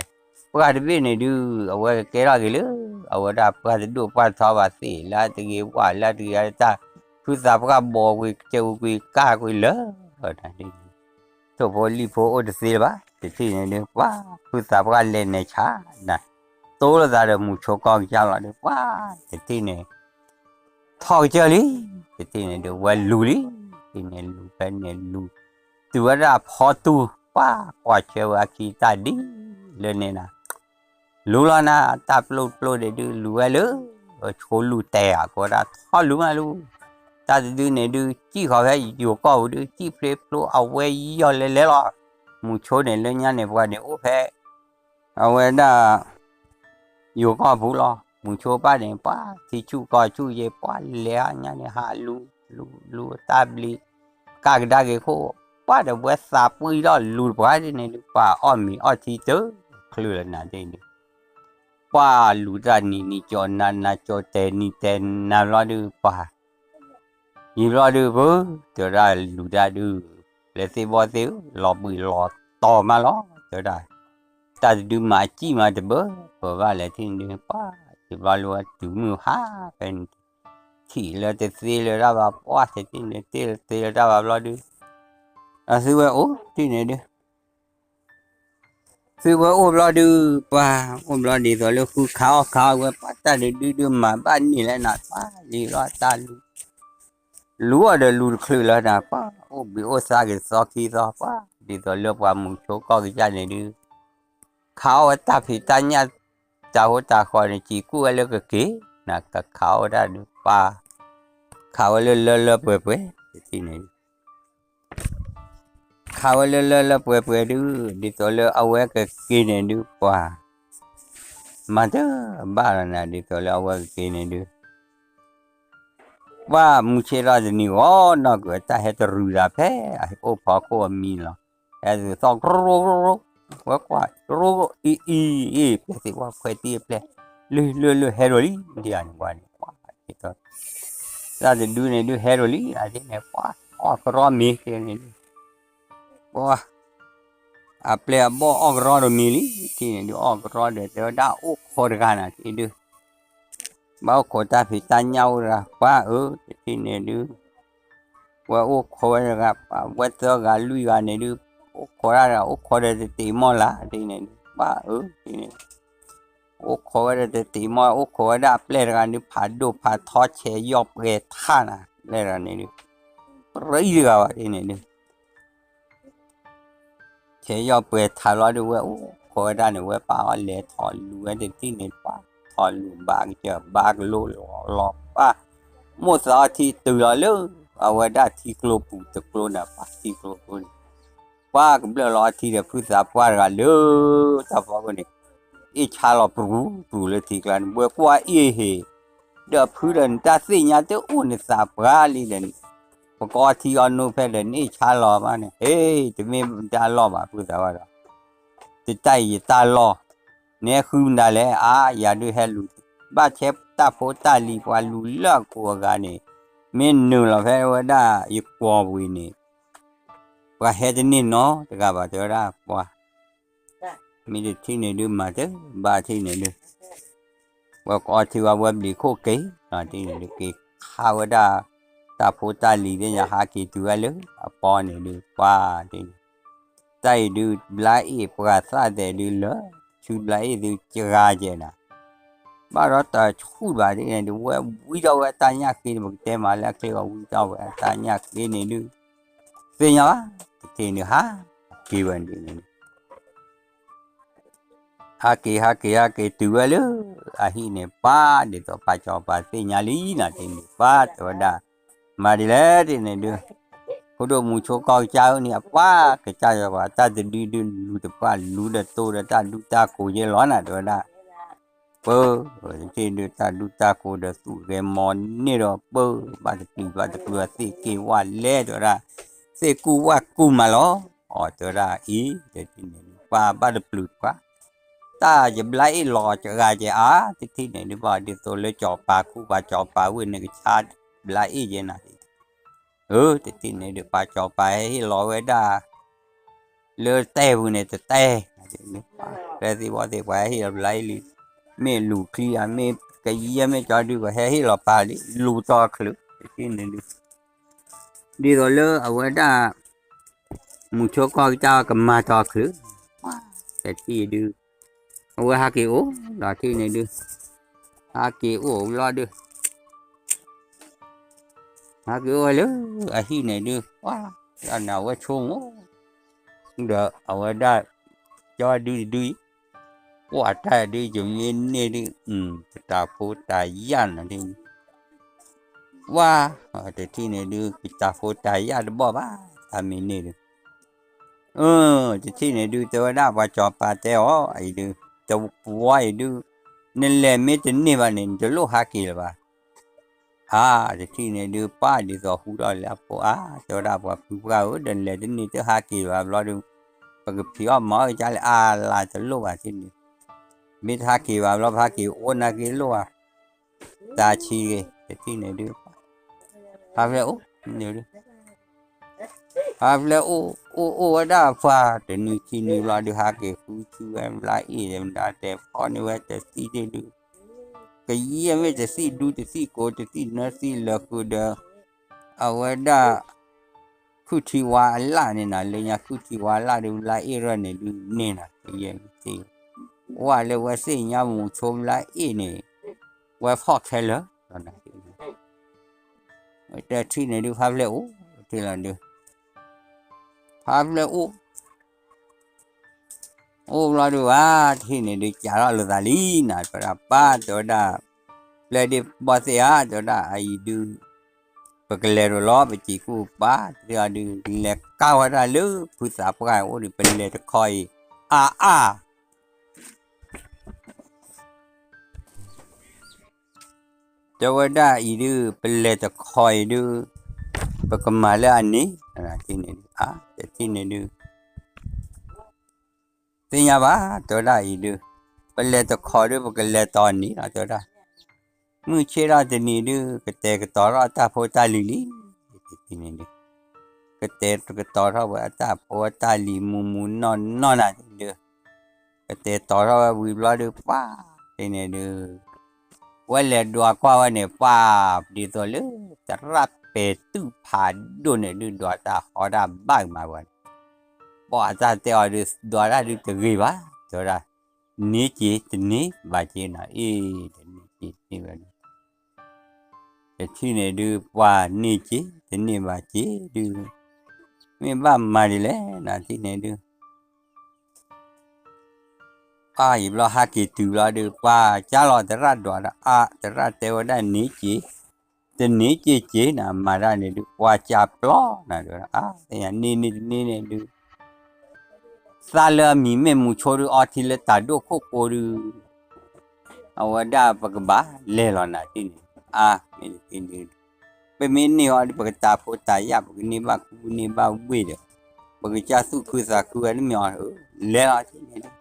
ပှၢ်တဘ့ၣ်န့ၣ်ဒုး အဝဲကကဲထီၣ်က့ၤလၢ အဝဲဒၣ်ပှၢ်တဒိၣ်ပှၢ်ထီဘၣ်သ့ၣ်လၢတဂ့ၤဝၣ်လၢတဂ့ၤတၢ် ဖုသးပှၢ်ဘီကွံာ်ကစၢၢ်ကွံာ်ကၢ်ကွံာ်လၢ ထိၣ်ဖိလံၣ်ဖိအိၣ်တသ့လၢၤဘၣ် တထံၣ်န့ၣ်ဒုး ပှၤ ဖုသးပှၢ်လဲၤနဲၣ်ဆါနၤ တိလိာ်သးဒီးမူဆိကီၢ်ကစၢ်လီၤဒုး ပှၤ တထံၣ်န့ၣ် ထီၣ်ကစၢၢ်လံ တထံၣ်န့ၣ်ဒုး ဝဲလူၤလံ တထံၣ်န့ၣ်လူၤဖဲန့ၣ်လူၤ တုၤဝဲဒၣ်ဖီတူၢ် ပှၤကွၢ်ဆၢဝဲအခံတၢ်ဒ်လၢန့ၣ်နၤ လူၤလီၤနၤ တၢ်ပျိပျိဒဲးဒုး လူၤဝဲလၢ အဆိလူၢ်တဲဧါ ကိးဝဲဒၣ်ထီၣ်လူၤမးလူၤ, တၢ်တဒုန့ၣ်ဒုး စံၣ်ဃီၤဖဲယိၤကီၢ်ပူၤဒုး စံၣ်ဖျ့ဖျိအဝဲယီၢ်လဲလဲလီၤ, မုဆိန့ၣ်လၢညါန့ၣ် ပှၤန့ၣ်အိၣ်ဖဲ အဝဲဒၣ် ယိၤကီၢ်ပူၤလီၤ, မုဆိပၢ်န့ၣ် ပှၤထံဆူၣ်ကီၢ်ဆူၣ်ယဲ ပှၤလဲၤညါန့ၣ် ဟးလူၤ လူၤ လူၤတၢ်ဘျံး ကၢ်ကဒါက့ၤခိၣ်, ပှၤဒီးဝဲသးပှံၢ်ထီၣ်လူၤတပှၢ်ဒ်န့ၣ်ဒုး ပှၤအီၣ်မ့ၤအီၣ်ထံတချုးလၢနၤဒ်န့ၣ်ဒုး ပှၤလူၤတၢ်နံၤနံၤကၠီနၤနၤကၠီတဲာ်နံၤတဲာ်နၤဘျီဒုး ပှၤ ယံာ်ဘျီဒုး ပၢ် တဲဝဲဒၣ်လူၤတၢ်ဒုး ပျဲၢ်သ့ၣ်ဘီၣ်သ့ၣ်ဧၢ လီၤဘှံးလီၤတီၤမးလီၤ တဲဝဲဒၣ်, တၢ်တဒုးမၤစံၣ်မးတဘၢ ပၢၤဘၣ်လဲၣ်ထံၣ်န့ၣ်ဒုး ပှၤ ယံာ်ဘျီလၢဝဲတုၤမုၢ်ဟါဖဲန့ၣ် ထံၣ်လၢတသ့လၢၤတၢ်ဘၣ် ပှၤတထံၣ်န့ၣ် တ့ၢ်လၢတသ့လၢၤတၢ်ဘၣ်ဘျီဒုး အသုဝဲအိၣ်ထံၣ်န့ၣ်ဒုး သုဝဲအိၣ်ဘျီဒုး ပှၤ အိၣ်ဘျီဒ်သိးလၢဃုခးအီၣ်ခးအီၣ်ဝဲ ပှၤတၢ်တဒုဒုးမၤဘၣ်န့ၢ်လဲၣ်နၤ ပှၤလံၤလီၤတၢ်လူၤ လူၤအီၤဒီးလူၤတချုးလၢနၤ ပှၤအိၣ်ဘှံးအိၣ်သါက့ၤသီခံသီ ပှၤ ဒ်သိးလၢပှၤမုဆိကီၢ်ကစၢ်န့ၣ်ဒုး ခးအီၣ်ဝဲတၢ်ဖံးတၢ်ညၣ် တၢ်ဟိတၢ်ဃီန့ၣ် စံးကူၣ်ဝဲလၢကက့ၤ နကခးအီၣ်ဝဲဒၣ်ဒုး ပှၤ ခးဝဲလၢလၢလၢပှဲၤပှဲၤ တထံၣ်န့ၣ် ခးဝဲလၢလၢလၢပှဲၤပှဲၤဒုး ဒ်သိးလၢအဝဲကက့ၤန့ၣ်ဒုး ပှၤ မၤတဘၣ်လီၤနၤ ဒ်သိးလၢအဝဲကက့ၤန့ၣ်ဒုး ပှၤမုၢ်ဆ့ၣ်ထီၣ်တနံၤဂီၤ နီၢ်ကီၢ်တၢ်ဟဲတရူးတၢ်ဖဲအအိၣ်ဖီခိၣ်အမံၤလီၤ. ဟဲသီၣ်ကရိကရိ ဝဲကွၢ် ကရိအံၤအံၤ ပျဲၢ်သ့ၣ်ဝဲခွဲးတံၢ်အပျဲၢ် လုၢ်လုၢ်လုၢ်ဟဲဒိၣ်လံ ဒ်အန့ၣ်ဝဲန့ၣ် ပှၤ တၢ်တဒုန့ၣ်ဒုးဟဲဒိၣ်လံ အဒ်န့ၣ် ပှၤ အီၣ်ကရီမ့ၤန့ၣ်ဒုး ပှၤ အပျဲၢ်အဘီၣ်အီၣ်ကရီဒီးမ့ၤလံ ထံၣ်န့ၣ်ဒုး အီၣ်ကရီဒီး တဲဝဲဒၣ်အိၣ်ခိးတဂၤနၤ ထံၣ်ဒုး ဘၣ်အိၣ်ခိးတၢ်ဖံးတၢ်ညၣ်အိၣ်တဂၤ ပှၤဧၢ တထံၣ်န့ၣ်ဒုး ဝဲအိၣ်ခိးဝဲတဂၤ ဝဲသၢဂၤလွံၢ်ဂၤန့ၣ်ဒုး အိၣ်ခိးတၢ်တဂၤ အိၣ်ခိးဒီးတတံးမီၢ်လၢ် ထံၣ်န့ၣ်ဒုး ပှၤဧၢ ထံၣ်န့ၣ် အိၣ်ခိးဝဲဒီးတတံးမီၢ် အိၣ်ခိးဝဲဒၣ်အပျဲၢ်တဂၤန့ၣ် ဖးဒိၣ်ဖးထီဆဲးယီၢ်ပှဲၤထးနၤ ပျဲၢ်တဂၤန့ၣ်ဒုး ရံတဂၤဘၣ် ထံၣ်န့ၣ်ဒုး ဆဲးယီၢ်ပှဲၤထးလီၤဒုး ဝဲအိၣ်ခိးဝဲဒၣ်န့ၣ် ဝဲပၢ်အီၤလဲၤထီၣ်လူၤဝဲတထံၣ်န့ၣ် ပှၤထီၣ်လူၤဘၣ်ကစၢၢ် ဘၣ်ကလိလီၤလီၤ ပှၤ မိၣ်သးအီထံတုၤလီၤလၢ အဝဲဒၣ်ထံကျိပူၤတကျိန့ၣ် ပှၤထံကျိပူၤန့ၣ် ပှၤကဘျၢၣ်လီၤအီထံဒီး ဖုသးပှၢ်တဂၤလၢ တၢ်ဖီခိၣ်န့ၣ် အ့ၣ်ဆါလီၤပရူၤပရူၤလၢထံကျါန့ၣ် ဝဲကွၢ်အ့ၣ်ဟ့ၣ် ဒီးဖုဒီးနတၢ်သ့ၣ်ညါတအိၣ်နသးပှၢ်လံဒီး ပကအီထံအီနိဖဲဒီး နအ့ၣ်ဆါလီၤမးန့ၣ် ဟ့ၣ် တမ့ၢ်တၢ်လီၢ်ဘၣ် ဖုသးပှၢ်ဒီး တတၢ်အံၤယတၢ်လီၢ် နဟဲဃုမတၤလဲၣ် အါ ယၤဒုးဟဲလူၤ ဘၣ်ဆဲတၢ်ဖိတၢ်လံၤ ပှၤလူၤလၢအကိးအဂၤန့ၣ် မ့ၢ်နုာ်လီၤဖဲဝဲဒၣ်ယကွီၤပူၤအံၤန့ၣ် ပှၤဟဲတန့ၢ်နီတဂၤဘၣ် တဲဝဲဒၣ်ပှၤ မ့ၢ်တထံၣ်န့ၣ်ဒုး မၤတဘၣ်ထံၣ်န့ၣ်ဒုး ဝဲကအီထံဝဲ ဝဲဘျံးခိၣ်က့ၤ ထံၣ်န့ၣ်ဒုး က့ၤခးဝဲဒၣ် တၢ်ဖိတၢ်လံၤသ့ၣ်ညါ ဟးက့ၤတုၤဝဲလၢအပီန့ၣ်ဒုး ပှၤ တၢ်အံၤဒုး ဘျါအ့ၣ်ပှၤသၣ်ဒဲးဒုးလၢ ဆူဘျါအ့ၣ်သုကဂၤကဲနၤ ဘၣ်ဒီးတၢ်ဆူၣ်ဘၣ်ဒ်န့ၣ်ဒုး ဝဲဝံထီၣ်ဝဲအတၢ်ညၣ်ဃ့န့ၣ် ပကတဲမးလၢအချ့ဂီၤ ဝံထီၣ်ဝဲအတၢ်ညၣ်ဃ့န့ၣ်ဒုး သ့ၣ်ညါဘၣ် တထံၣ်န့ၣ်ဒုး ဟးက့ၤဝဲန့ၣ်ဒုး ဟးက့ၤ ဟးက့ၤ ဟးက့ၤတုၤဝဲလၢ အဟံၣ်န့ၣ် ပှၤဒ်သိးပၢ်စီၤပၤသ့ၣ်ညါလံနၤ တထံၣ်န့ၣ် ပှၤတဲဝဲဒၣ် မၤဒ်လဲၣ် တထံၣ်န့ၣ်ဒုး ဖိဒိၣ်မုဆိကီၢ်ကစၢ်ဧၢန့ၣ် အပှၤကစၢ်စီၤပၤ တၢ်တဒုဒုးလူၤတပှၢ် လူၤဒီးတိၢ်ဒီးတၢ်ဒူတၢ်ကိးယဲလီၤနၤ တဲဝဲဒၣ် ပၢ တထံၣ်ဒုးတၢ်ဒူတၢ်ကိးဒီးသူၣ်ဂဲၤမီၤန့ၢ်ဒီးပၢ ဘၣ်တပျုာ်ဘၣ်တပျုာ်သ့ၣ်က့ၤဝဲလဲၣ် တဲဝဲဒၣ် သ့ၣ်ကူၣ်ဝၣ်ကူၣ်မးလီၤ အီၤတဲဝဲဒၣ်အံၤ တထံၣ်န့ၣ်ဒုး ပှၤဘၣ်တပျုာ်ပှၤ တၢ်ယဘျါအ့ၣ်လီၤကဂၤကဲအါ တထံၣ်န့ၣ်ဒုး ဘၣ်ဒ်သိးလၢစီၤပၤခူ ပှၤစီၤပၤဝ့ၢ်န့ၣ်ကဆါဘျါအ့ၣ်ယဲနၤ အၢ တထံၣ်န့ၣ်ဒုး ပှၤစီၤပၤဟဲဟ့ၣ်လီၤဝဲဒၣ် လၢတဲပူၤန့ၣ်တတဲ ပျဲၢ်သ့ၣ်ဘီၣ်သ့ၣ် ပှၤဟဲဟ့ၣ်လီၤဘျါအ့ၣ်လံ မ့ၢ်လူၤချံဧါ မ့ၢ်ကယဲၢ်မ့ၢ်ကၠီဒုး ပှၤဟဲဟ့ၣ်လီၤပာ်လံ လူၤတီၤချုး တထံၣ်န့ၣ်ဒုး ဒ်သိးလၢအဝဲဒၣ် မုဆိကီၢ်ကစၢ်ကမၤတီၤချုး တထံၣ်ဒုး အဝဲဟးက့ၤအိၣ်ဒီးထံၣ်န့ၣ်ဒုး ဟးက့ၤအိၣ်ဘျီဒုး ဟးက့ၤအိၣ်ဝဲလၢအဟံၣ်န့ၣ်ဒုး ပှၤ အဝဲဆိကမိၣ် ဒီးအဝဲဒၣ် ကၠီဒုတဒုအံၤ ပှၤတၢ်ဒုး ယမ့ၢ်န့ၢ်ဒုး ပတၢ်ဖိတၢ်ယာ်နီၤဒုး ဝါ, တထံၣ်န့ၣ်ဒုး ပတၢ်ဖိတၢ်ယာ်တဘီၣ်ဘၣ်, တၢ်မ့ၢ်န့ၢ်ဒုး, တထံၣ်န့ၣ်ဒုး တဲဝဲဒၣ်ပှၤစီၤပၤတဲအီၤ အံၤဒုး, တဝီအံၤဒုး, နလဲၤမ့ၢ်တန့ၢ်ဘၣ်န့ၣ် နတလိၣ်ဟးက့ၤလၢၤဘၣ်. အါ, တထံၣ်န့ၣ်ဒုး ပၢ်ဒ်သိးဟူထီၣ်လၢအဖိအါ, တဲဝဲဒၣ်ပှၤဖုပှၢ်ဧၢ, ဒီးနလဲၤတန့ၢ်တဟးက့ၤလၢၤဘၣ်ဘျီဒုး, ပကဖံးအီၣ်မၤအီၣ်ကလဲၣ် အါလၢတလိၣ်ဘၣ်ထံၣ်န့ၣ်, မ့ၢ်တဟးက့ၤဘၣ်ဘျီ ပဟးက့ၤအိၣ်နာ်က့ၤလိၣ်ဧါ, တၢ်ဆံးဂ့ၤ, တထံၣ်န့ၣ်ဒုး, ဖါဖျဲၣ်အိၣ်, ဖါဖျဲၣ်အိၣ်, အိၣ်အိၣ်ဝဲဒၣ်ပှၤ တနံၤခံနံၤဘျီဒုး ဟးက့ၤဃုဆူဝဲ ဘျါအ့ၣ်ဒီးမတၤတဲဖီန့ၢ်ဝဲတသံၣ်ဒုး, ကယဲၢ်မ့ၢ်တသံၣ်ဒူတသံၣ်ကိးတသံၣ်နၢသံၣ်လၢဃုာ်ဒီး, အဝဲဒၣ် ခုၣ်ထံဝါအလၣ်န့ၣ်နီၤ, လၢညါခုၣ်ထံဝါအလၣ်ဒုး ဘျါအ့ၣ်ရၢၢ်န့ၣ်ဒုးန့ၢ်နီၤ, ကယဲၢ်မ့ၢ်သံၣ်, ဝဲလၢဝဲသ့ၣ်ညါမူဆိဘျါအ့ၣ်န့ၣ်, ဝဲဖီၣ်ခဲလၢာ်, တထံၣ်န့ၣ်ဒုး ဖါဖျဲၣ်အိၣ်, တထံၣ်လီၤဒုး ဖါဖျဲၣ်အိၣ်, အိၣ်ဘျီဒုးဧါ, တထံၣ်န့ၣ်ဒုး ကးထီၣ်လိာ်သးလံနီၤ, တဲဝဲဒၣ်ပၢ် တဲဝဲဒၣ်, ဖျဲၣ်ဒ့ၣ်ဘီၣ်သ့ၣ်ဧါ, တဲဝဲဒၣ်အအံၤဒုး, ပကလဲၤဒိၣ်လီၤ ပစံးကူၣ်ပၢ်, တထံၣ်အီၤဒုး လဲၤကါဝဲဒၣ်လၢဖုသးပှၢ်အိၣ်ဒုး ပလဲၤတခီအံၤ, အါအါ တဲဝဲဒၣ်အံၤဒုး ပလဲၤတခီအံၤဒုး, ပကမၤလၢအန့ၣ်, တထံၣ်န့ၣ်ဒုး, တထံၣ်န့ၣ်ဒုး, သ့ၣ်ညါဘၣ်, တဲဝဲဒၣ်အံၤဒုး, ပလဲၤတခီဒုး ပကလဲၤတီၤန့ၣ်လီၤ တဲဝဲဒၣ်, မုၢ်ဆ့ၣ်ထီၣ်တနံၤဒုး ကတဲာ်ကတီၤထီၣ်အတၢ်ဖိတၢ်လံၤလံ, တထံၣ်န့ၣ်ဒုး, ကတဲာ်ကတီၤထီၣ်ဝဲအတၢ်ဖိအတၢ်လံၤမူမူနီၢ်နီၢ်နၤဒုး, ကတဲာ်တီၤထီၣ်ဝဲဝံၤဘျီဒုး ပှၤ, တထံၣ်န့ၣ်ဒုး, ဝဲလဲၤဒွးကွၢ်ဝဲန့ၣ် ပှၤ, ဒ်သိးလၢ သရၣ်ပဲာ်တူၢ်ဖးဒိၣ်န့ၣ်ဒုး ဒွးတၢ်ဟီတၢ်ဘၣ်ကမၤပှၤန့ၣ်, ပှၤအတၢ်တဲအီၤဒုး ဒွးတၢ်ဒုးတဂ့ၤဘၣ်, တဲဝဲဒၣ်, န့ၢ်က့ၤတန့ၢ်ဘၣ်က့ၤနီၤ, အ့ၣ်, တန့ၢ်က့ၤတန့ၢ်ဘၣ်န့ၣ် တထံၣ်န့ၣ်ဒုး ပှၤန့ၢ်က့ၤ တန့ၢ်ဘၣ်က့ၤဒုး, မ့ၢ်ဘၣ်မၤဒ်လဲၣ်နီၤ တထံၣ်န့ၣ်ဒုး, အါ ယံာ်ဘျီဟးက့ၤတုၤဘျီဒုး ပှၤကၢ်လီၤသရၣ်ဒွးဒီး အါ သရၣ်တဲဝဲဒၣ်န့ၢ်က့ၤ, တန့ၢ်က့ၤက့ၤနီၤ မၤတၢ်န့ၣ်ဒုး ပှၤကၢ်ပျီနီၤ တဲဝဲဒၣ် အါ သ့ၣ်ညါန့ၢ်န့ၢ်တန့ၢ်န့ၣ်ဒုး သးလၢအမံၤမ့ၢ်မူဆိဒုး အီထံလၢတၢ်ဒိၣ်ခိၣ်ကိဒုး အဝဲဒၣ်ပကဘၣ်လဲၤလီၤနၤတထံၣ်န့ၣ် အါ မ့ၢ်တထံၣ်ဒုး ပမ့ၢ်န့ၢ်အီၤဒုး ပကတၢ်ဖိတၢ်ယာ် ပကန့ၢ်ဘၣ်ကူန့ၢ်ဘၣ်ဝ့ၢ်ဒီး ပကစၢ်သူၣ်ခုသးခုဝဲတမ့ၢ်အီၤ လဲၤလီၤတထံၣ်န့ၣ်ဒုး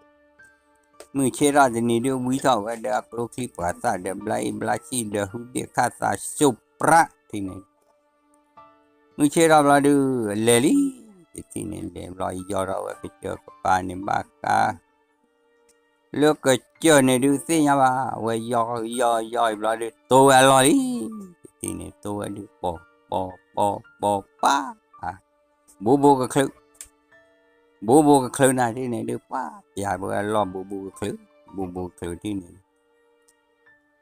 မုၢ်ဆ့ၣ်ထီၣ်တနံၤဒုး ဝံထီၣ်ဝဲဒီးအကျိချံပှၤသၣ်ဒီး ဘျါအ့ၣ်ဘျါဆံၣ်ဒီး ဟုဘ့ၣ်ခၣ်သးစိးပြးတထံၣ်န့ၣ် မုၢ်ဆ့ၣ်ထီၣ်ဘျီဒုး လဲၤလံ တထံၣ်န့ၣ် လဲၤဘျီယီၢ်ထီၣ်ဝဲကစၢၢ်ကပၤန့ၣ်ဘၣ်ဃး လၢကစၢၢ်န့ၣ်ဒုးသ့ၣ်ညါဘၣ် အဝဲယီၢ်ယီၢ်ယီၢ်အံၤဘျီဒုး တိဝဲအလီၢ်လံ တထံၣ်န့ၣ် တိဝဲဒုး ပိာ်ပိာ်ပိာ်ပိာ်ပၢ် ဘူးဘူးကချုး ဘူးဘူးကချုးနၤတထံၣ်န့ၣ်ဒုး ပှၤ ပျးဝဲအလီၢ်ဘူးဘူးကချုး ဘူးဘူးကချုးတထံၣ်န့ၣ်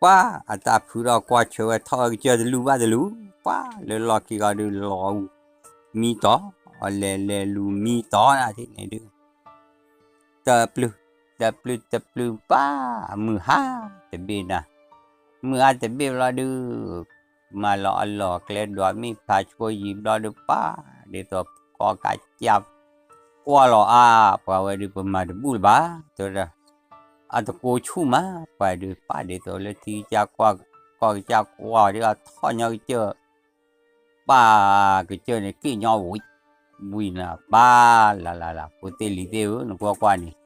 ပှၤ အတၢ်ဖုးထီၣ်ကွၢ်ဆၢဝဲထီၣ်ဝဲကစၢၢ်တလူၤဘၣ်တလူၤ ပှၤ လၢလီၢ်ခံဂီၤဒုးလီၤအူ မံတီၤ အလဲၤလဲၤလူၤမံတီၤနၤတထံၣ်န့ၣ်ဒုး တပျုၢ် တပျုၢ်တပျုၢ်ပှၤ မုၢ်ဟါတဘ့ၣ်နၤ မုၢ်ဟါတဘ့ၣ်ဘျီဒုး မၤလီၤအလီၢ်ကျဲဒွးမ့ၣ်ဖးဆိယံာ်ဘျီဒုးပှၤ ဒ်သိးကီၢ်ကစၢ် ကွၢ်လီၤအါ ပှၤဝဲဒုးပမၤတဘူၣ်လၢၤဘၣ် တဲဝဲဒၣ် အတကိးဆူၣ်မး ပှၤဒုးပၢ်ဒ်သိးလၢထံကစၢ်ကွၢ် ကီၢ်ကစၢ်ကွၢ်ဒုးအထီၣ်ညီကစၢၢ် ပၢ်ကစၢၢ်န့ၣ် က့ၣ်ညီဝံၤ ဝံၤနၤ ပၢ်လၢ်လၢ်လၢ် ဖိသ့ၣ်လံၤသ့ၣ်ဧၢ နကွၢ်ကွၢ်န့ၣ်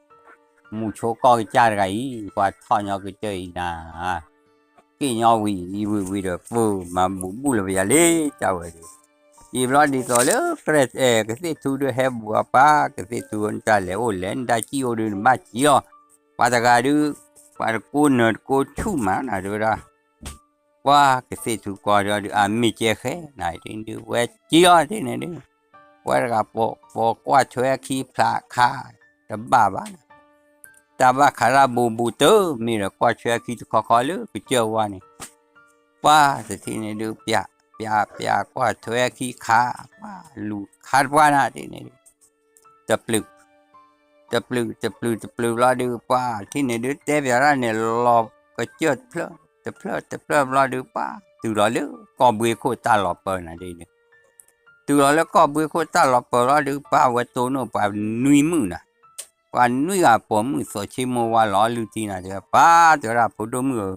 မူဆိကီၢ်ကစၢ်တဂၤအံၤ ကွၢ်ထီၣ်ညီကစၢၢ်အံၤနၤ က့ၣ်ညီဝံၤအံၤဝံၤဝံၤဒီး ပၢ်မၤဘူးဘူးလၢၤပယၤလံ တၢ်ဝဲဒုး ယံာ်ဘျီဒ်သိးလၢ ကသ့ၣ်ထူဒုးဟဲဘူးအပၢ် ကသ့ၣ်ထူနတၢ်လဲၤအိၣ်လဲၤ နတၢ်စံၣ်အိၣ်ဒုးနဘၣ်စံၣ်လီၤ ပှၤတဂၤဒုး ပှၤတကိးနၢၤတကိးဆူၣ်မးနၤ တဲဝဲဒၣ် ပှၤကသ့ၣ်ထူကွၢ်ဒီးဒုး အမ့ၢ်ကဲဃဲနၤ တထံၣ်န့ၣ်ဒုး ဝဲစံၣ်လီၤတထံၣ်န့ၣ်ဒုး ပှၤတဂၤပိာ်ကွၢ်ထွဲခံဖျးခး တဘၣ်ဘၣ် တၢ်ဘၣ်ခးတၢ်ဘူးဘူးတမ့ၢ်ဒီး ကွၢ်ထွဲခံတခီခီလၢကစၢၢ်ဝါန့ၣ် ပှၤတထံၣ်န့ၣ်ဒုး ပျး ပျး ပျး ကွၢ်ထွဲခံခး ပှၤလူၤခးတပှၢ်နၤတထံၣ်န့ၣ်ဒုး တပျုၢ် တပျုာ်တပျုာ်တပျုာ်ဘျီဒုး ပှၤတထံၣ်န့ၣ်ဒုး တဲပၠးတၢ်န့ၣ် လီၤကစၢၢ်တဖျၢၣ် တဖျၢၣ်တဖျၢၣ်ဘျီဒုး ပှၤတုၤလီၤလၢ ကီၢ်ဘှ့ခိၣ်တၢ်လီၤပၢၤနၤဒ်န့ၣ်, တုၤလီၤလၢကီၢ်ဘှ့ခိၣ်တၢ်လီၤပၢၤလီၤဒုး ပှၤဝဲတိၢ်နီၣ်ပှၤနွံမုၣ်နၤ, ပှၤနွံဂၤပိာ်မုၣ်သိးဆ့မိၢ်ဝါလီၤလုၢ်ထံနၤ တဲ ပှၤတဲဝဲဒၣ် ဖိဒိၣ်မုၣ်ဧၢ,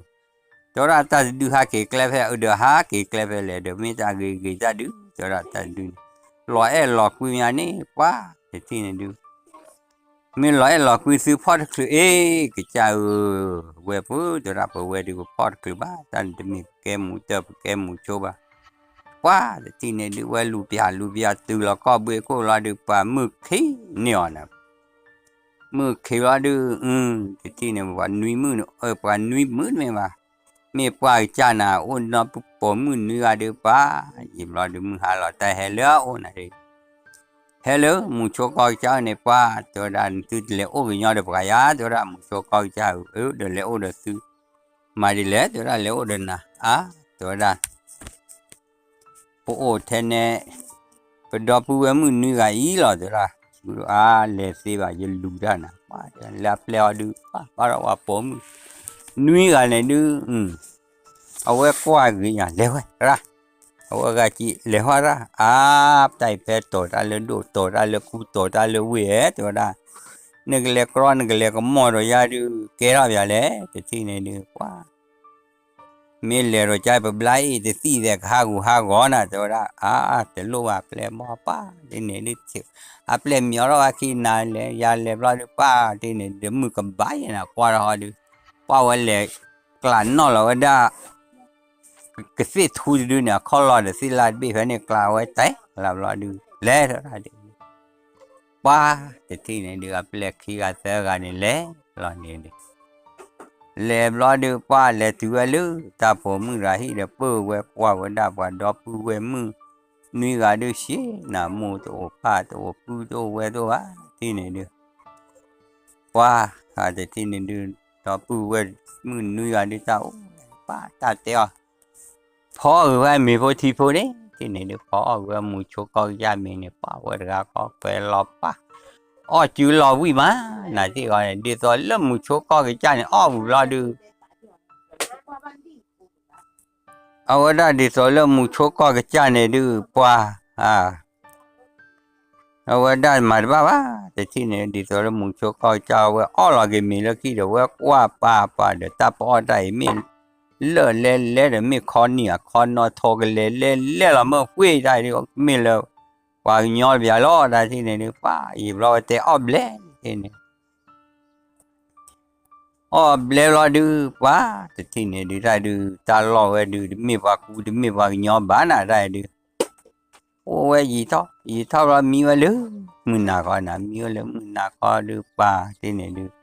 တဲဝဲဒၣ် တၢ်တဒုဟးက့ၤကျဲဖဲ အဒီးဟးက့ၤကျဲဖဲလဲၣ် ဒီးမ့ၢ်တၢ်ဂ့ၤဂ့ၤတၢ်ဒုး တဲဝဲဒၣ်တၢ်တဒုန့ၣ် လီၤအဲၣ်လီၤကွံမးန့ၣ် ပှၤတထံၣ်န့ၣ်ဒုး မ့ၢ်လီၤအဲၣ်လီၤကွံသုဖီၣ်တချုးအ့ၣ် ကစၢ်ဧၢ, ဝဲၢ်ပၢၢ် တဲဝဲဒၣ် ပဝဲဒုးပဖီၣ်တချုးဘၣ် တၢ်န့ၣ်တမ့ၢ်ပကဲမူၤတၢၢ် ပကဲမူၤဆိဘၣ်, ပှၤတထံၣ်န့ၣ်ဒုး ဝဲလူၤပၠးလူၤပၠးတုၤလီၤကီၢ်ဘှ့ခိၣ်လီၤဒုး ပှၤမုၢ်ခံန့ၢ်အီၤနၤ, မုၢ်ခံလီၤဒုး တထံၣ်န့ၣ် ပှၤနွံမုၣ်န့ၣ် ပှၤနွံမုၣ်တမ့ၢ်ဘၣ်, မ့ၢ်ပှၤကစၢ်နၤ အိၣ်နီၢ်ပိာ်မုၣ်နွံဂၤဒုး ပှၤယံာ်ဘျီဒုး မုၢ်ဟါလီၤတၢ်ဟဲလၢအအိၣ်နၤဒုး ဟဲလၢမူၤဆိကီၢ်ကစၢ်န့ၣ် ပှၤ တဲဝဲဒၣ် နသုတလဲၤအိၣ်ကညီဒီးပှၤယၤ တဲဝဲဒၣ် မူၤဆိကီၢ်ကစၢ်ဧၢ, ဒီးလဲၤအိၣ်ဒီးသု, မၤဒ်လဲၣ် တဲဝဲဒၣ် လဲၤအိၣ်ဒီးနၤ အါ တဲဝဲဒၣ် ပအိၣ်ထဲန့ၣ် ပဒီပုၢ်ဝဲၢ်မုၣ်နွံဂၤအံၤလီၤ တဲဝဲဒၣ်, အါ လဲၤသ့ဘၣ် ယလူၤတၢ်နၤ ပှၤ လၢအပျဲၢ်အီၤဒုး ပှၤ ပှၤဒီးပှၤပိာ်မုၣ်နွံဂၤန့ၣ်ဒုး အဝဲကွၢ်ဂ့ၤညါ လဲၤဝဲရၣ်, အဝဲဂၤက့ၤ လဲၤဝဲရၣ် အါ တၢ်အံၤဖဲတီၤတၢ်လၢဒိၣ် တီၤတၢ်လၢကူ တီၤတၢ်လၢဝ့ၢ်ဧၢ တဲဝဲဒၣ်, နကလဲၤကြီ နကလဲၤကမီၣ်ဒီးယၤဒုး ကဲထီၣ်ပၠးလဲၣ် တထံၣ်န့ၣ်ဒုး ပှၤ မ့ၢ်လဲၤဒီးကါ ပဘျါအ့ၣ်တသံၣ်သဲး ကဟးဂူာ်ဟးဂီၤနၤ တဲဝဲဒၣ်, အါ တလိၣ်ဘၣ် ပျဲၢ်ဘီပၢ် ဒ်န့ၣ်ဒုး အပျဲၢ်မံၤအီၤထီၣ်ဝဲခံနၤလဲၤ ယၤလဲၤဘျီဒုး ပၢ် ဒ်န့ၣ်ဒုး မုၢ်ကဘၣ်ယဲနၤ ကွၢ်ထီၣ်ဟီဒုး ပှၤဝဲလဲၤ ကျးနီၣ်လီၤဝဲဒၣ် ကသ့ၣ်ထူတဒုန့ၣ် အခီၣ်လီၤဒီးသ့ၣ်လၣ်တဘ့ၣ်ဖဲန့ၣ် ကျးဝဲတဲလၢဘျီဒုး လဲၤထီၣ်ဒၣ်ဒုး ပှၤတထံၣ်န့ၣ်ဒုး အပျဲၢ်ခံဂၤသၢဂၤန့ၣ်လဲၤလီၤန့ၣ်ဒုး လဲၤဘျီဒုး ပှၤလဲၤတုၤဝဲလၢ တၢ်ပိာ်မုၣ်တဂၤဟံၣ်ဒီး ပၢၢ်ဝဲကွၢ်ဝဲဒၣ်ပှၤဒီပုၢ်ဝဲၢ်မုၣ် နွံဂၤဒုး ဆ့နၤမိၢ်တအိၣ်ပၢ်တအိၣ် ပုၢ်တအိၣ်ဝဲၢ်တအိၣ်ဘၣ် တထံၣ်န့ၣ်ဒုး ပှၤ တထံၣ်န့ၣ်ဒုး ဒီပုၢ်ဝဲၢ်မုၣ်နွံဂၤဒုးတၢ်အိၣ် ပၢ်တၢ်တဲအီၤ ဖီအီၣ်ဂ့ၤဝဲမ့ၤဖိထံဖိန့ၣ် တထံၣ်န့ၣ်ဒုး ဖီအီၣ်ဂ့ၤဝဲမူၤဆိကီၢ်ကစၢ်မ့ၤန့ၣ် ပၢ်ဝဲတဂၤဃီ ကွဲးလီၤပၢ် အီၣ်စုလီၤဝံၣ်မး နၤသ့ၣ်ဃီန့ၣ် ဒ်သိးလၢမူၤဆိကီၢ်ကစၢ်န့ၣ် အီၣ်ဝံၤဘျီဒုး အဝဲဒၣ်ဒ်သိးလၢမူၤဆိကီၢ်ကစၢ်န့ၣ်ဒုး ပှၤ အဝဲဒၣ်မၤတဘၣ်ဘၣ် တထံၣ်န့ၣ် ဒ်သိးလၢမူၤဆိကီၢ်ကစၢ် အဝဲအီၣ်လီၤက့ၤမ့ၤလၢခံဒီး ဝဲကွၢ်ပၢ်ပၢ်ဒီး တၢ်ပအီၣ်တၢ်အံၤမ့ၢ် လၢာ်လဲလဲဒီး မ့ၢ်ခီနံၣ်အခီနီၣ်ထိးကလဲၤလဲလဲလီၤ မ့ၢ်ဃ့ၢ်တၢ်ဒုး မ့ၢ်လၢ ပှၤကညီတပျးလီၤ တထံၣ်န့ၣ်ဒုး ပၢ်ယံာ်ဘျီဝဲတဲအီၣ်ဘျဲၣ် တထံၣ်န့ၣ် အီၣ်ဘျဲၣ်လီၤဒုး ပှၤတထံၣ်န့ၣ်ဒုး တၢ်ဒုး တၢ်လီၢ်ဝဲဒုး တမ့ၢ်ပှၤကူ တမ့ၢ်ပှၤကညီဘၣ်နၤ တၢ်ဒုး အိၣ်ဝဲယံာ်ထီၣ် ယံာ်ထီၣ်ဘျီ မံဝဲလၢ မုၢ်နၤခီနၤ မံဝဲလၢမုၢ်နၤခီဒုး ပှၤတထံၣ်န့ၣ်ဒုး ဒ်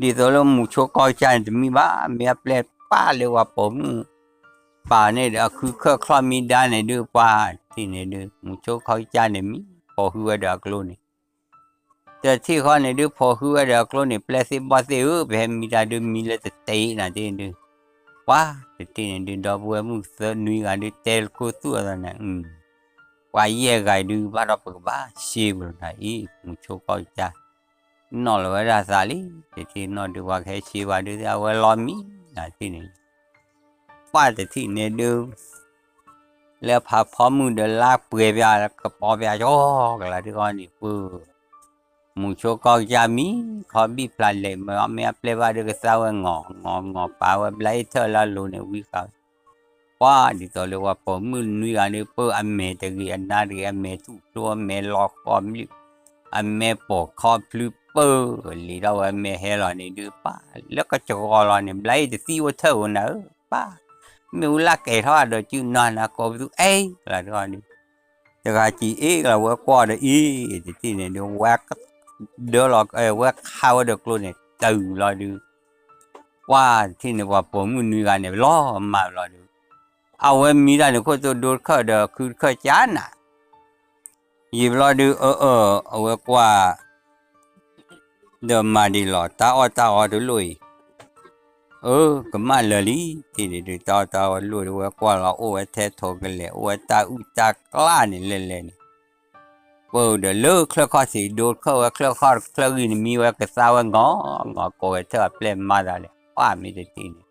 သိးလၢမူၤဆိကီၢ်ကစၢ်န့ၣ် တမံဘၣ် မ့ၢ်အပျဲၢ်ပၢ်လၢပှၤပိာ်မုၣ် ပၢ်န့ၣ်ဒီး အခုခၢၣ်ချီၣ်မံဒါန့ၣ်ဒုး ပှၤတထံၣ်န့ၣ်ဒုး မူၤဆိကီၢ်ကစၢ်န့ၣ် မံဖီၣ်ဟုဝဲဒီးအကျိန့ၣ် တထံၣ်ဃီန့ၣ်ဒုး ဖီၣ်ဟုဝဲဒီးအကျိန့ၣ် ပျဲၢ်သ့ၣ်ဘီၣ်သ့ၣ်ဧၢ ပဟဲမံတၢ်ဒုး မံလၢတတဲနၤတထံၣ်န့ၣ်ဒုး ပှၤတထံၣ်န့ၣ်ဒုး ဒီပုၢ်ဝဲၢ်မုၣ်သၢနွံဂၤဒုး တဲလၢခိၣ်သူၣ်အသးန့ၣ် ပှၤယဲၢ်ဂၤဒုး ဘၣ်ဒီးပကဘၣ်ရှဲပူၤနၤအံၤ မူၤဆိကီၢ်ကစၢ် နီၣ်လီၤဝဲဒၣ်သးလံ တထံၣ်နီၣ်ဒုး ပှၤကဟဲရှဲပှၤဒုး အဝဲလီၤမံ နၤတထံၣ်န့ၣ် ပှၤတထံၣ်န့ၣ်ဒုး လၢဖးဖီမုၢ်ဒီးလါပှဲၤပၠး ကပီၤပၠးကီကလၤဒုးဃီန့ၣ် ပၢ် မူၤဆိကီၢ်ကစၢ်မံ ခီဘံၣ်ဖျါလဲၤမၤ မ့ၢ်အပျဲၢ်ဘၣ်ဒုး ကသါဝဲ ငီၢ်ငီၢ်ငီၢ် ပာ်ဝဲဘျါအ့ၣ်ထၢၣ်လၢအလိၤန့ၣ် ဝံဃာ်ဝဲ ပှၤဒ်သိးလၢပှၤပိာ်မုၣ်နွံဂၤန့ၣ် ပၢ်အမဲာ်တဂ့ၤ အနါတဂ့ၤ အမဲာ်ထူၣ်ဖျိ အမဲာ်လီၤဃီၤဘျုး အမဲာ်ပိာ်ခီဖျိ ပၢ်လံၤထီၣ်ဝဲ အမဲာ်ဟဲလီၤန့ၣ်ဒုး ပၢ်လၢကစှီၤလီၤန့ၣ် ဘျါအ့ၣ်တသံအိၣ်ထၢၣ်ဧိၤနၤဧၢ ပၢ် မ့ၣ်အူလၢကဲၤထီၣ်ဒီး စုနၤနၤကိးပသူ အဲၣ်ကလၤဒုးဃီန့ၣ် တဂၤစံးအ့ၣ်ကလၤ ဝဲကွၢ်ဒီးအံၤ တထံၣ်န့ၣ်ဒုး ဝဲ ဒၢလီၤ ဝဲခးဝဲဒီးကျိန့ၣ် တုၤလီၤဒုး ပှၤတထံၣ်န့ၣ် ပှၤပိာ်မုၣ်နွံဂၤန့ၣ် လီၤမၢ်လီၤဒုး အဝဲမံတၢ်န့ၣ် ခိၣ်သိဒိတခၢၣ်ဒီး ခုတခၢၣ်ကၠါနၤ ယံာ်ဘျီဒုး အၢ အၢ အဝဲကွၢ် ဒီးမၤဒ်လီၤ တၢ်အီၣ်တၢ်အီတလိၣ်အံၤ အၢ ကမၣ်လၢာ်လံ တထံၣ်န့ၣ်ဒုး တၢ်အီၣ်တၢ်အီတလိၣ်ဒုး ဝဲကွၢ်လီၤ အိၣ်ဝဲထဲထိးကလဲာ် အိၣ်ဝဲတၢ်အုၣ်တၢ်ကျၢ်န့ၣ် လဲၤလဲၤန့ၣ် ပၢၢ်ဒီးလၢချၢၣ်ခီၣ်ထံး ဒိတခၢၣ်ဝဲချၢၣ်ခီၣ်ချၢၣ်ဂံၢ်နမံဝဲကသါဝဲ ငီၤငီၤကိးဝဲထၢၣ်အပျဲၢ်မၤသးလဲၣ် ပှၢ်မ့ၢ်တထံၣ်န့ၣ်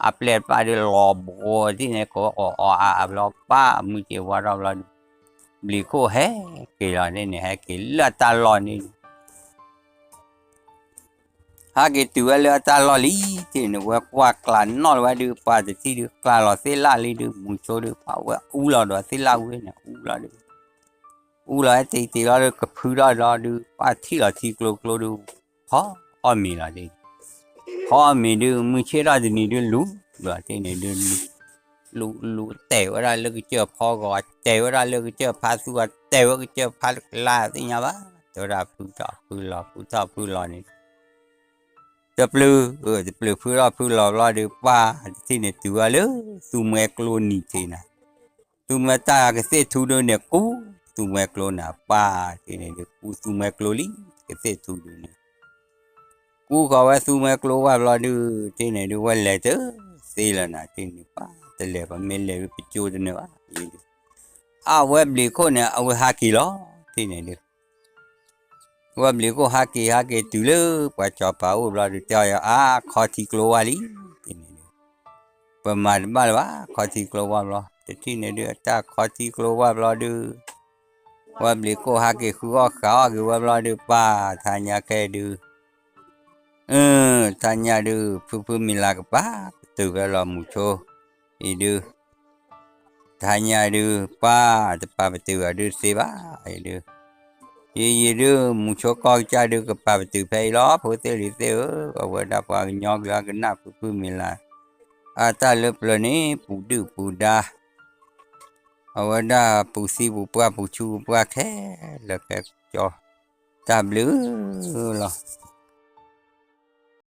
အပျဲၢ်တဖၣ်ဒုးလီၤဘှီထံၣ်န့ၣ် ကိးဝဲအီၣ်အါအါဘျီ ပၢ်မုၢ်စ့ဝါထီၣ်ဘျီဒုး ဘျံးခိၣ်ဟဲက့ၤလီၤန့ၣ် ဟဲက့ၤလၢအတၢ်လီၢ်န့ၣ် ဟဲက့ၤတုၤဝဲလၢအတၢ်လီၢ်လံ ထံၣ်န့ၣ် ဝဲကွၢ်ကျးနီၣ်လီၤဝဲဒုး ပှၢ်တထံၣ်ဒုး ကျးလီၤသ့ၣ်လၣ်လံဒုး မူဆိဒုး ပှၢ်ဝဲအူလီၤဒီးသ့ၣ်လၣ်ဝံၤန့ၣ် အူလီၤဒုး အူလီၤဟဲတ့ၤတ့ၤလီၤဒုး ကဖုထီၣ်လီၤဒုး ပှၢ်ထံၣ်လီၤထံကျိကျိဒုး ဖီအီၣ်မ့ၤလီၤဒုး ဖီအီၣ်မ့ၤဒုး မုၢ်ဆ့ၣ်ထီၣ်တနံၤဒုး လူၤလီၤထံၣ်န့ၣ်ဒုး လူၤလူၤတဲာ်ဝဲဒၣ်လၢကစၢၢ်ဖီဂီၤ တဲာ်ဝဲဒၣ်လၢကစၢၢ်ဖးသူ တဲာ်ဝဲကစၢၢ်ဖးလၢ်သ့ၣ်ညါဘၣ် တဲဝဲဒၣ်ဖုထီၣ်ဖုလီၤ ဖုထီၣ်ဖုလီၤန့ၣ် တပျုၤ, တပျုၤဖုထီၣ်ဖုလီၤဘျီဒုး ပှၢ်တထံၣ်န့ၣ်တုၤဝဲလၢ သူမှဲကျိနံၤထံးနၤ, သူမှဲတၢ်ကသ့ၣ်ထူဒုးန့ၣ် ကူသူမှဲကျိနၤ ပှၢ်တထံၣ်န့ၣ်ဒုး ကူသူမှဲကျိလံ ကသ့ၣ်ထူဒုးန့ၣ် ကူဃီၤဝဲသူမှဲကျိဝဲဘျီဒုး တထံၣ်န့ၣ်ဒုး ဝဲလဲၤတသ့လၢၤနၤ တထံၣ်န့ၣ် ပှၢ်တလဲၤပမ့ၢ်လဲၤဒုး ပကၠိတနၢၤဘၣ် အဝဲဘျံးခိၣ်န့ၣ် အဝဲဟးက့ၤလီၤ တထံၣ်န့ၣ်ဒုး ဝဲဘျံးခိၣ်ဟးက့ၤဟးက့ၤတုၤလၢ ပှၤစီၤပၤအိၣ်ဘျီဒုး တဲအီၤ အါ ခီထံကျိဝဲလံ တထံၣ်န့ၣ်ဒုး ပမၤတဘၣ်လၢၤဘၣ် ခီထံကျိဝဲဘျီ တထံၣ်န့ၣ်ဒုး အတၢ်ခီထံကျိဝဲဘျီဒုး ဝဲဘျံးခိၣ်ဟးက့ၤဃုအီၣ်ဃးအီၣ်က့ၤဝဲဘျီဒုး ပှၢ်ထါညါခဲဒုး အၢ ထါညါဒုး ဖုဖုမံၤလၤကပာ်ပတုာ်ဖဲလီၤမူဆိ အံၤဒုး ထါညါဒုး ပှၢ်တပာ်ပတုာ်အီၤဒုးသ့ဘၣ် အံၤဒုး ယံာ်ယံာ်ဒုး မူဆိကီၢ်ကစၢ်ဒုး ကပာ်ပတုာ်ဖဲအံၤလီၤ ဖိသ့ၣ်လံၤသ့ၣ်ဧၢ အဝဲဒၣ်ပှၤကညီကလုာ်အကနၣ်ဖုဖုမံၤလၤ အတၢ်လၢပျၢၤန့ၣ် ပူၤဒုၣ်ပူၤဒါ အဝဲဒၣ်ပူၤသံပူၤပှၢ်ပူၤဆူးပူၤပှၢ်ခဲလၢာ်ခဲဆ့ တၢ်ဘျုးလီၤ